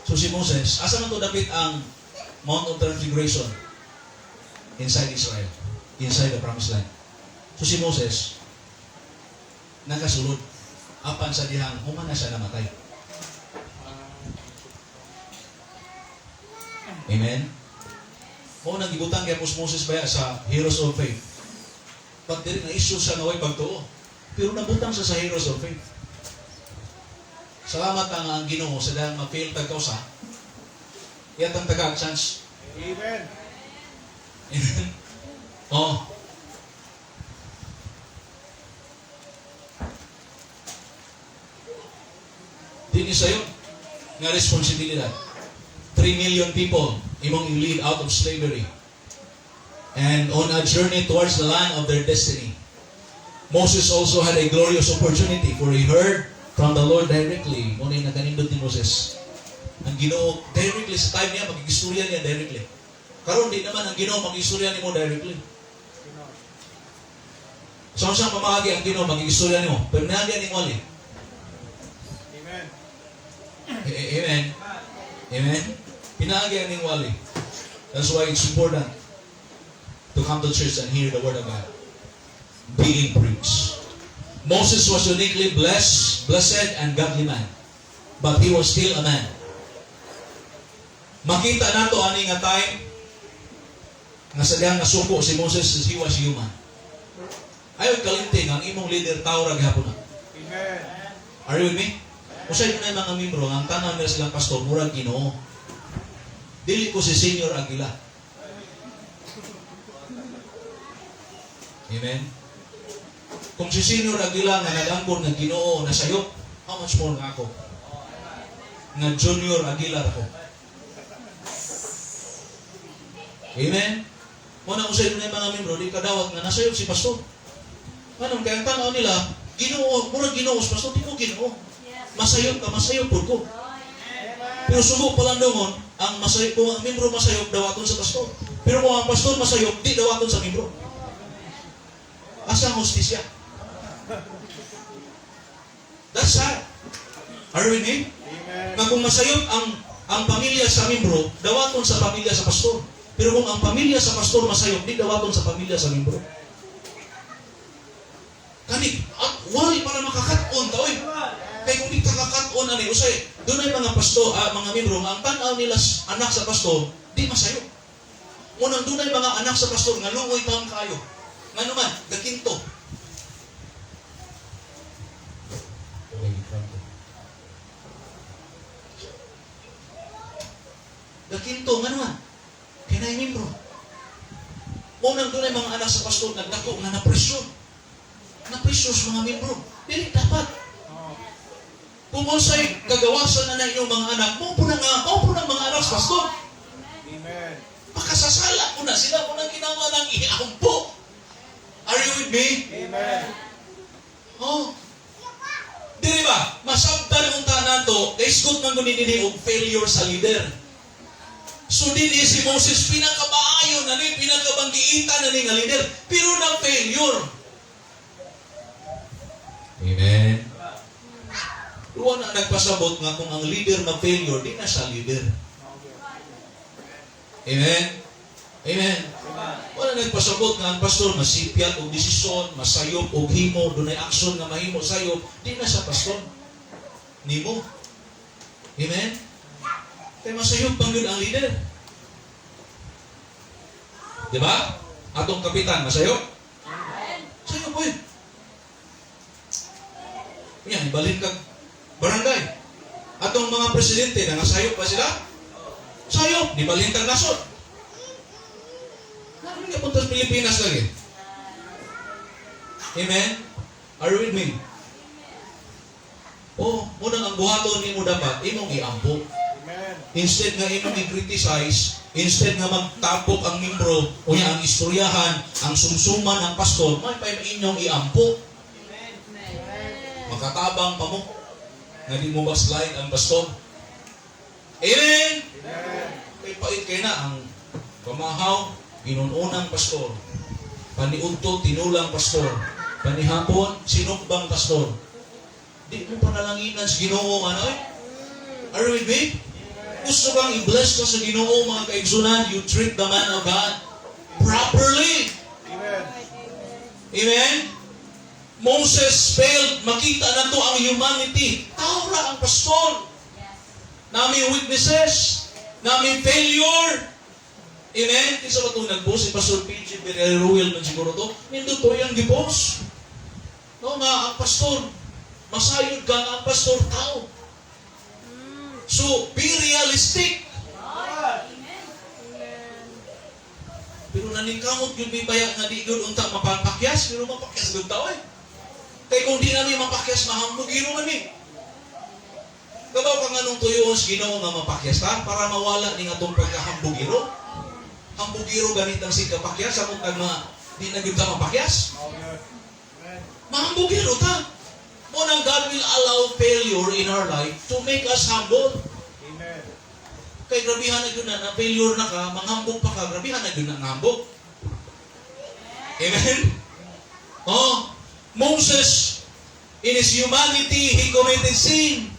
So si Moses, asa man to dapit ang Mount of Transfiguration? Inside Israel. Inside the Promised Land. So si Moses, nakasulod. Apan sa dihang human na siya namatay. Amen? Mao nang gibutang kay Moses baya sa Heroes of Faith. But dili na issue siya nga way pagtuo. Pero nabutang siya sa Heroes of Faith. Salamat ang Ginoo sa dahil ma-fail tag kausa. Iyatang taga chance. Amen. Amen. Oh. Dini sa'yo nga responsibilidad. 3 million people imong i-lead out of slavery and on a journey towards the land of their destiny. Moses also had a glorious opportunity, for he heard from the Lord directly. Muna yung naganindot ni Moses. Ang Ginoo directly sa time niya, magigistorya niya directly. Karon di naman ang Ginoo magistorya nimo directly. Sa unsang pamaagi ang Ginoo magistorya nimo? Pero naagi ning wali. Amen. Amen. Amen. Pinaagi ang ning wali. That's why it's important to come to church and hear the word of God being preached. Moses was uniquely blessed, blessed and godly man. But he was still a man. Makita nato ani nga time nga sa dihang nasuko si Moses, he was human. Ayaw kalimti ang imong leader tao ra gihapon na. Amen. Are you with me? Usay na mga membro ang tanan nila silang pastor murag Ginoo. Dili ko si Senior Aguila. Amen. Kung si Senior Aguila nga nag-angkon nga Ginoo na sayo, how much more nga ako? Nga Junior Aguila ako. Amen. Muna ko sa inyo mga membro, di kadawat nga nasayop si pastor. Anong kaya ang tanaw nila, Ginoo, murag Ginoo si pastor, di ko Ginoo. Masayop ka, masayop pud ko. Pero sugo pa lang dungon, ang masayop kung ang membro masayop, dawaton sa pastor. Pero kung ang pastor masayop, di dawaton sa membro. Asa ang hustisya? That's sad. Are you with me? Amen. Nga kung masayop ang pamilya sa membro, dawaton sa pamilya sa pastor. Pero kung ang pamilya sa pastor masayop, di dawaton sa pamilya sa membro. Kani, at wali para makakat-on ta, oy. Kay kung di ka kakat-on ani, usay, dunay mga pastor, mga membro, nga ang tan-aw nila anak sa pastor, di masayop. Unang dunay mga anak sa pastor nga luoy taon kayo. Nga naman, gakinto. Okay, Franco. Gakinto, nga naman. Kaya na yung membro. Unang dunay mga anak sa pastor nagdako nga na-pressure. Na-pressure sa mga membro. Dili dapat. Kung unsay kagawasan na na inyong mga anak, mao po na nga, mao po na mga anak sa pastor. Amen. Makasasala po na sila po nang kinahanglan ang iampo. Are you with me? Amen. Oh. Dili ba? Masabtan unta nato, kay isgot man gud nini og failure sa leader. So dinhi si Moses pinakabaayo na ni, pinakabanggiitan na ni nga leader, pero na failure. Amen. Luwa na nagpasabot nga kung ang leader na failure, di na siya leader. Amen? Amen. Wala nagpasabot nga ang pastor masipyat og desisyon, masayop og himo, dunay aksyon nga mahimo sayop, di na siya pastor. Nimo. Amen? Kay masayop bang yun ang leader? Di ba? Atong kapitan, masayop? Sayop, oy. Yan, ibalhin kag barangay. Atong mga presidente, nangasayop ba sila? Sayop, di balhin kag nasod. Naroon nga punta sa Pilipinas lagi. Amen? Are you with me? Oh, munang ang buhaton nimo dapat, imong iampo. Amen. Instead nga imong i-criticize, instead nga magtapok ang membro, unya ang istoryahan, ang sumsuman ang pastor, may pa inyong iampo. Makatabang pa mo. Nga di mo backslide ang pastor. Amen! Kay pait kay na ang pamahaw, ginununang pastor. Paniudto, tinulang pastor. Panihapon, sinukbang pastor. Di mo panalanginan sa Ginoo, ano eh? Are you with me? Gusto kang i-bless ka sa Ginoo, mga kaigsunan, you treat the man of God properly. Amen. Amen? Moses failed. Makita na to ang humanity. Tao ra ang pastor. Naa mi weaknesses. Naa mi failure. Amen? Kinsa ba itong nag-post? Si Pastor PG Ruel man siguro to. Nindot to yung gipost. No, nga, ang pastor, masayod ka nga ang pastor tao. So, be realistic. Amen. Pero naningkamot yun may baya nga di yun unta mapapakyas, pero mapakyas gyud tao eh. Kay kung di namin mapakyas, mahambugiro man mi. Kabaw ka nga nung tuyoon sa Ginoo nga mapakyas ta para mawala ni atong pagkahambugiro. Hambugiro ganit ang sigkapakyas samot kag ma di na gyud ka mapakyas. Amen. Mahambugiro ta. Mo nang God will allow failure in our life to make us humble. Amen. Kay grabihan na gyud na, na failure na ka, manghambog pa ka, grabihan na gyud na ang hambog. Amen? Oh, Moses, in his humanity, he committed sin.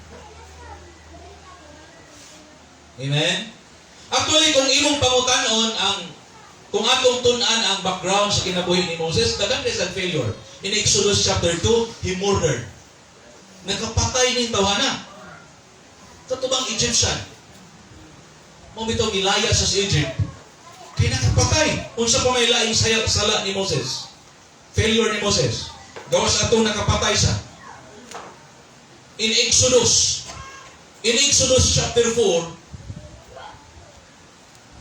Amen? Actually, kung imong pangutanon ang kung atong tun-an ang background sa kinabuhi ni Moses, daghan kay sa failure. In Exodus chapter 2, he murdered. Nakapatay ning tawhana. Katubang Egyptian. Mao bitaw gilaya sa Egypt. Kay nakapatay. Unsa pa may laing sala ni Moses? Failure ni Moses. Gawas atong nakapatay siya. In Exodus chapter 4,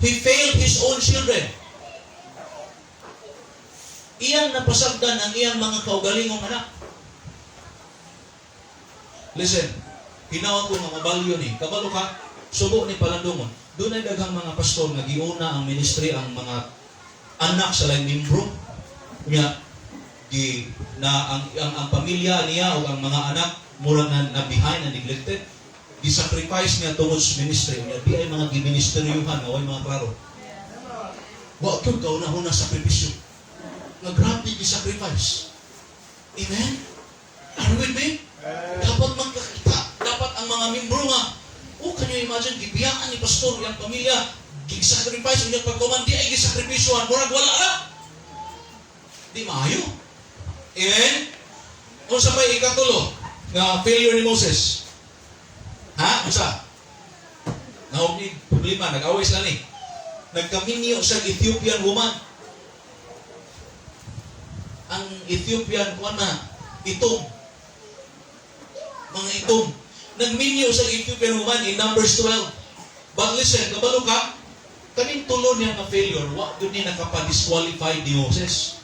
he failed his own children. Iyang napasagdan ang iyang mga kaugalingong anak. Listen, hinaot ko nga mabalyo ni. Kabalo ka, subo ni palandungon. Doon ay daghang mga pastor nga giuna ang ministry ang mga anak sa laing membro. Nga gi na ang pamilya niya o ang mga anak murag na behind, na neglected. Gi-sacrifice niya tungod sa ministry. Unya di ay mga giministeryuhan nga way mga klaro. Wa gyud kauna-una sakripisyo. Nga grabe gi-sacrifice. Amen? Are you with me? Dapat magkakita. Dapat ang mga membro nga, oh, can you imagine, gibiyaan ni pastor yung pamilya, gi-sacrifice, unya pagkuman, di ay gisakripisyohan, murag wala ra. Di maayo. Amen? Unsa pa'y ikatulo nga failure ni Moses? Ha? Unsa? Naog ni problema, nag-away sila ni. Nagkaminyo sa Ethiopian woman. Ang Ethiopian kuan na itom. Mga itom. Nagminyo sa Ethiopian woman in Numbers 12. But listen, kabalo ka, kaning tulo niya nga failure, wa gyud ni nakapa-disqualify ni Moses.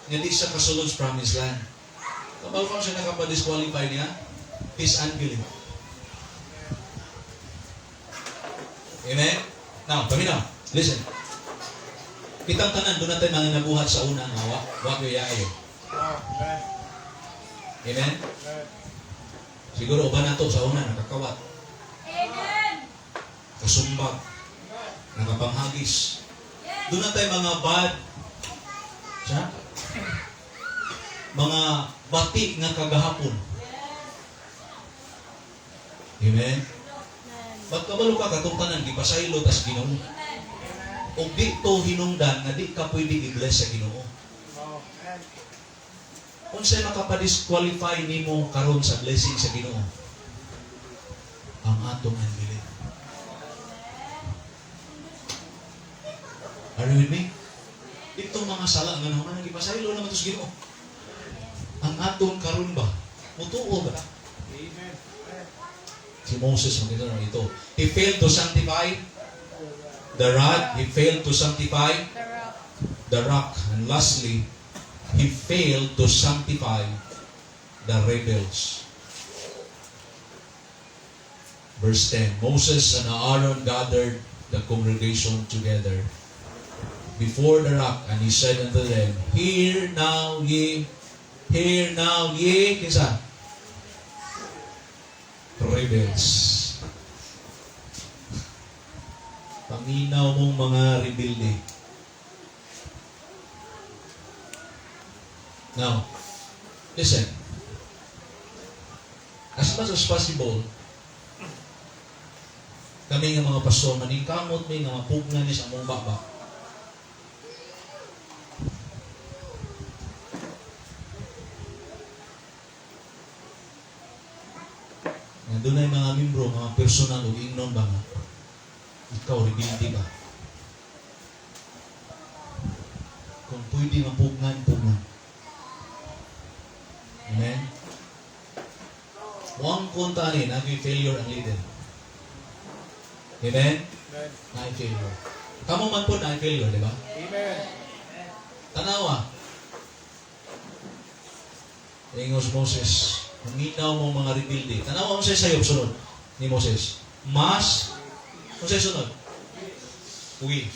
Nga di siya kasulod sa promised land. Kabalo ka siya nakapa-disqualify niya? His unbelief. Amen? Now, kami na. Listen. Kitang tanan, doon natin mga nabuhat sa unang awa. Wa ko yaayo. Amen. Amen? Amen. Siguro, uban na to sa una, nakakawat. Amen. Kasumbag. Nakapanghagis. Doon na tayo mga bad, siya? Mga bati nga kagahapon. Amen? Pag kabalo ka, katong tanan, gipasaylo tas Ginoo. O di to hinungdan nga di ka pwede i-bless sa Ginoo. Amen. Unsay makapadisqualify nimo karon sa blessing sa Ginoo? Ang atong unbelief. Are you with me? Itong mga sala nga naman gipasaylo naman to sa Ginoo. Ang atong karon ba? Mutuo ba? Amen. Si Moses makita na ito. He failed to sanctify the rod. He failed to sanctify The rock. the rock. And lastly, he failed to sanctify the rebels. Verse 10, Moses and Aaron gathered the congregation together before the rock, and he said unto them, "Hear now ye, hear now ye," kinsa? Rebels. Paminaw mong mga rebelde. Now, listen. As much as possible, kami nga mga pastor, maningkamot mi nga mapugnan ni sa among baba. Nga dunay mga membro, mga personal ug ingnon ba nga, ikaw rebelde ka. Kung pwede mapugnan, pugnan. Amen? Muang kunta ni, naging failure ang leader. Amen? Amen. Naging failure. Kamo man po naging failure, di ba? Amen. Tanawa. Ingos Moses, maminaw mo mga rebelde. Tanawa mo siya sayop sunod ni Moses. Mas, kung sa'yo sunod? We.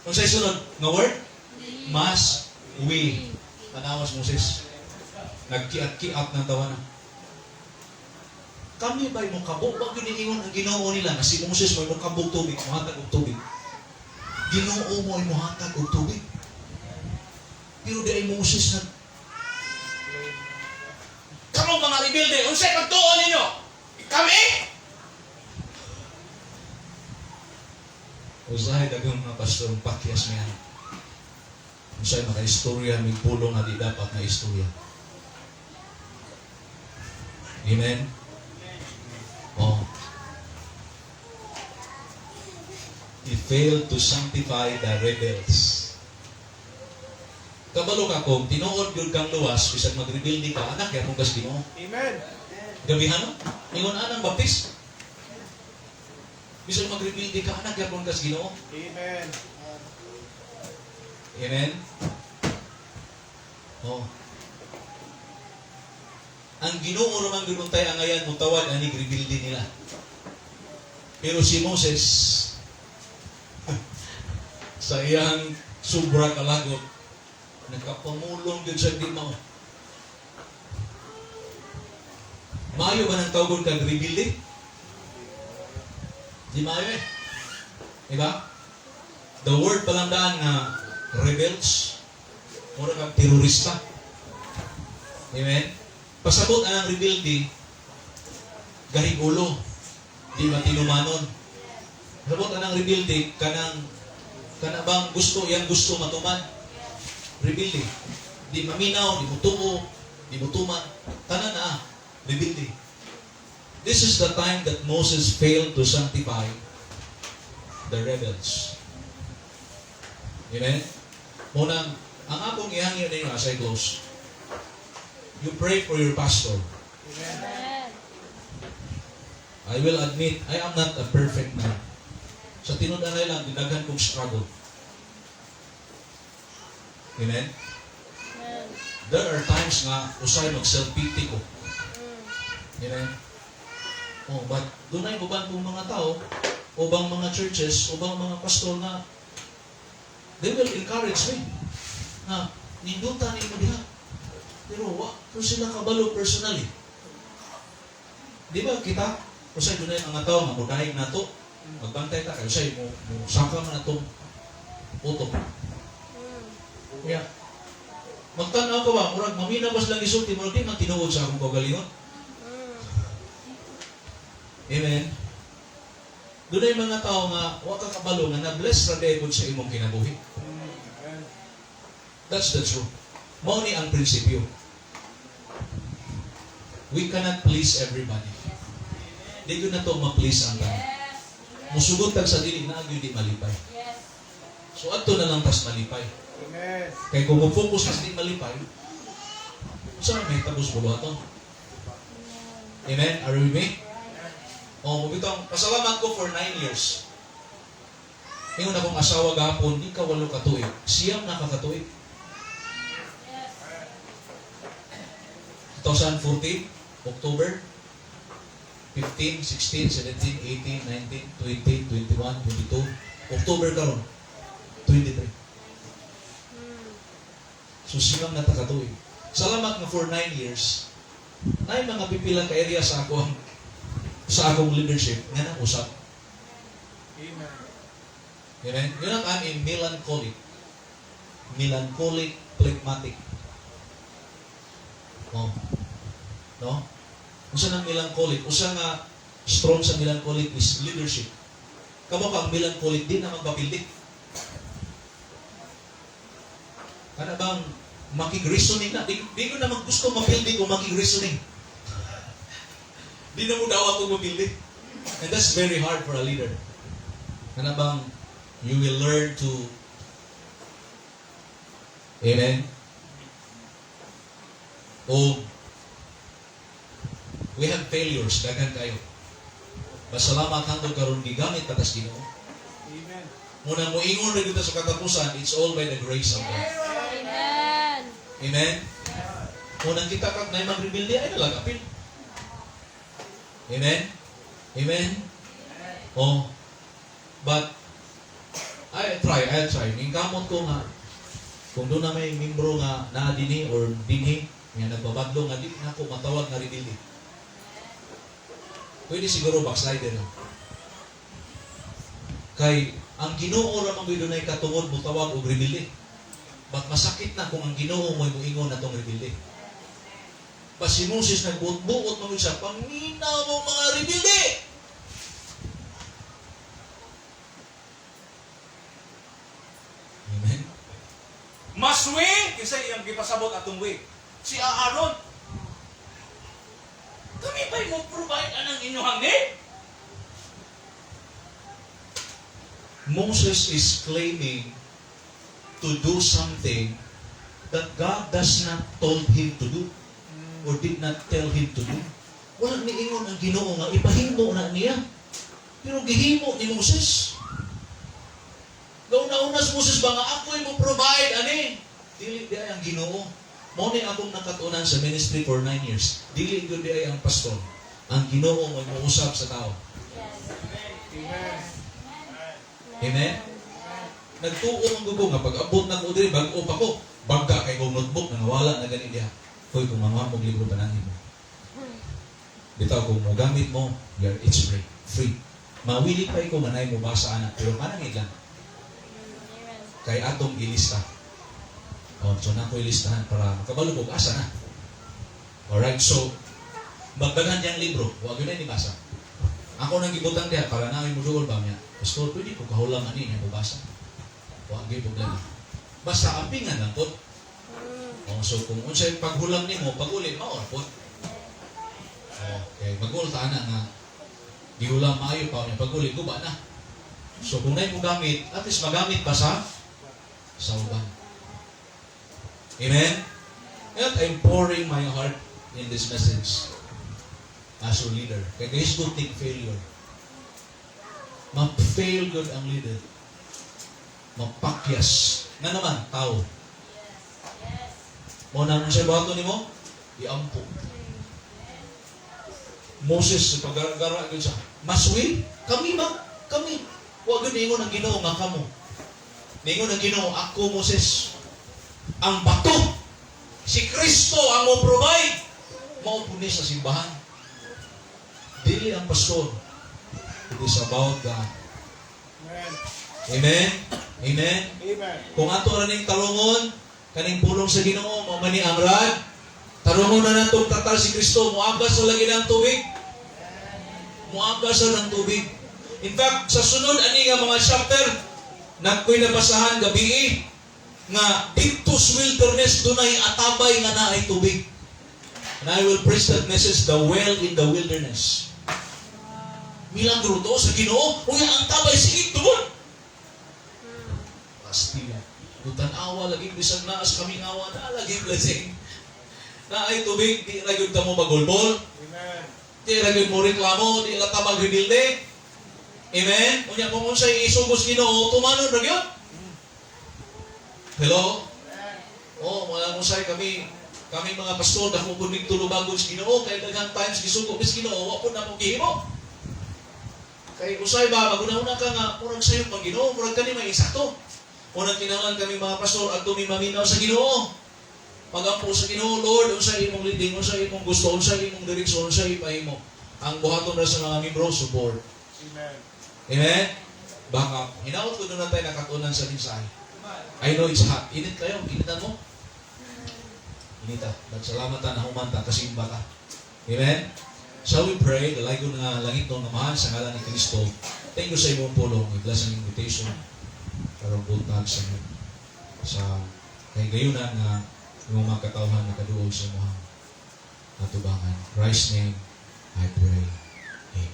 Kung sa'yo sunod, nga word? Mas, we. Tanawa si Moses. Nagkiat-kiat ng tawa na. Kami ba'y mukabog? Bang giniingon ang Ginoo nila na si Moses mo'y mukabog tubig, muhatag og tubig. Ginoo mo ay muhatag og tubig. Pero di ay Moses na kamo mga rebelde, unsay pagtuon ninyo? Kami? Usahay daghang mga pastor ang pakyas niya. Usahay makaistorya mig pulong nga di dapat na istorya. Amen? Oh. He failed to sanctify the rebels. Kabalo ka kung tinuod gyud kang luwas bisag magrebelde ka, anak gyapon kas Ginoo. Amen. Gabihan no? Ingon anang baptis. Bisag magrebelde ka, anak gyapon kas Ginoo. Amen. Amen. Oh. Ang Ginoo ra man gyud untay angayan mutawag ani rebelde nila. Pero si Moses sa iyang sobra kalagot nagkapamulong gyud sa di mao. Maayo ba nang tawgon kag rebelde? Di maayo eh. Diba? The word palang daan nga rebels, mura kag terorista. Amen? Pasabot ang rebelde, garigulo, di ba tinumanon. Pasabot ang rebelde, kanang kana bang gusto, yang gusto matuman. Rebelde. Di maminaw, di mutuo, di mutuman. Tanan na, rebelde. This is the time that Moses failed to sanctify the rebels. Amen? Munang, ang akong ihangyo ninyo as I close, you pray for your pastor. Amen. Amen. I will admit, I am not a perfect man. Sa tinud-anay lang, daghan kong struggle. Amen? Amen. There are times nga, usay mag-self-pity ko. Amen? Oh, but dunay uban kong mga tao, ubang mga churches, ubang mga pastor na they will encourage me na ninduta nimo diha. Pero wa ko sila kabalo personally. Di ba kita usay dunay mga tao nga modayeg nato, magbantay ta kay usay mo mo saka man atong utok. Kaya magtan-aw ka ba, murag mamina ba silang gisulti, murag di man tinuod sa akong kaugalingon. Amen. Dunay mga tao nga wa ka kabalo nga na-bless ra diay sa imong kinabuhi. Amen. That's the truth. Mao ni ang prinsipyo. We cannot please everybody. Di gyud nato ma-please ang tanan. Musugot tag sa dili na gyud di malipay. So adto na lang tas malipay. Amen. Kay kung mo-focus ka sa di malipay, unsa may mahitabo sa buluhaton? Amen? Are you with me? Oh, bitong pasalamat ko for 9 years. Ingon akong asawa gahapon, di ka 8 ka tuig. 9 na ka katuig. 2014, October. 15, 16, 17, 18, 19, 20, 21, 22. October karon, 23. So siyam na ta ka tuig. Salamat nga for 9 years, naay mga pipila ka area sa akong leadership nga nausap. Amen. Amen? Yun ang I'm a melancholic. Melancholic, phlegmatic. Oh. No? Usa nang melancholic, usa nga strong sa melancholic is leadership. Kamo ka ang melancholic, di na magpapildi. Kana bang makig-reasoning na? Di ko na gusto mapildi kung makig-reasoning. Di na mo dawat kung mapildi. And that's very hard for a leader. Kana bang you will learn to. Amen? O we have failures, daghan kayo. Pasalamat hangtod karon gigamit pa tas Ginoo. Amen. Muna mo ingon ra dito sa katapusan, it's all by the grace of God. Amen. Amen? Munang kita kag nay magrebelde ay nalang apil. Amen? Amen? Oh. But I try. Ningkamot ko nga kung doon na may membro nga naa dinhi or dinhi nga nagbabadlo nga di na ako matawag nga rebelde. Pwede siguro backslider na. Kay ang Ginoo ra man gyud dunay katungod motawag og rebelde. But masakit na kung ang Ginoo mo'y moingon na tong rebelde. Pa si Moses nagbuot-buot man gyud siya, "Paminaw mo mga rebelde." Amen. Mas way, kinsa iyang gipasabot atong way? Si Aaron. Kami ba'y mo provide anang inyong need? Moses is claiming to do something that God does not told him to do or did not tell him to do. Wala niingon ang Ginoo nga ipahimo na niya. Pero gihimo ni Moses. Gauna-una si Moses ba nga ako'y mo provide ani? Dili di ay ang Ginoo. Mao ni akong nakatunan sa ministry for 9 years. Dili gyud di ay ang pastor. Ang Ginoo mo mousap sa tao. Amen. Amen? Nagtuo ang gugo nga pag abot na ko diri, bag-o pa ko. Bagga kay kong notebook, nangawala na gani diha. Hoy, kung manguha mo libro, panangin mo. Bitaw kung mo gamit mo, you're, it's free. Free. Mawili pa ko manay mo basa ana, pero panangin lang. Kay atong ilista. Oh, so na ko ilistahan para makabalo ko asa na. Alright, so magdaghan niyang libro, wa gyud na ni basa. Ako nang gibutang diha para namin mo duol ba niya. "Pastor, pwede ko kahulam ani niya mabasa." Wa gyud problema. Basta ampingan lang pod. Oh, so kung unsay paghulam nimo, pag-uli mao ra pod. Okay, magulta na nga gihulam maayo pa niya, pag-uli guba na. So kung nay mo gamit, at least magamit pa sa uban. Amen? And I'm pouring my heart in this message as your leader. Kay guys, don't think failure. Ma-fail good ang leader. Mapakyas. Nga naman, tao. Mo na siya buhaton nimo? Iampo. Moses, pagara gyud siya. Maswi? Kami ba? Kami. Wa gyud ningon ang Ginoo nga kamo. Ningon ang Ginoo, "Ako, Moses." Ang bato. Si Kristo ang mo provide. Mao pud ni sa simbahan. Dili ang pastor. It is about God. Amen. Amen? Amen? Amen. Kung ato ra ning tarungon, kaning pulong sa Ginoo, mao man ni ang rod, tarungon na natong tatal si Kristo, muagas sa lagi ng tubig. Muagas sa ng tubig. In fact, sa sunod ani nga mga chapter, nagko'y nabasahan gabi nga didto sa wilderness dunay atabay nga naay tubig. And I will preach that message, "The Well in the Wilderness." Milagro to sa Ginoo. Unya ang tabay sige tubod. Pastila. Kung tan-awa lagi bisag naa sa kamingawa na lagi blessing. Naay tubig, di ra gyud ka mo magulbol. Amen. Di ra gyud mo reklamo, di ra ta magrebelde. Amen. Unya kung unsay isugos Ginoo, tumanon ra gyud. Hello? Oh, mga unsay kami Kami mga pastor, dako pud mig tulubagon sa Ginoo kay daghang times gisugo mi sa Ginoo, wa pud namo gihimo. Kay usay ba maguna-una ka nga murag sayo pang Ginoo, murag kani may sakto. Unang kinahanglan kami mga pastor adto mi maminaw sa Ginoo. Magampo sa Ginoo, "Lord, unsa imong leading, unsa imong gusto, unsa imong direksyon, unsa ipahimo?" Ang buhaton ra sa mga membro, support. Amen. Amen? Baka, hinaot ko duna tay nakatunan sa mensahe. I know it's hot. Init kayo. Initan mo. Inita. But salamat ta, nahuman ta, kasimba ta. Amen? Shall we pray? Dalaygon nga langitnong Amahan, sa ngalan ni Kristo. Thank you sa imong pulong. I-bless ang invitation. Karong buntag sa kahigayunan nga imong mga katawhan nakaduol sa imong atubangan. Christ's name, I pray. Amen.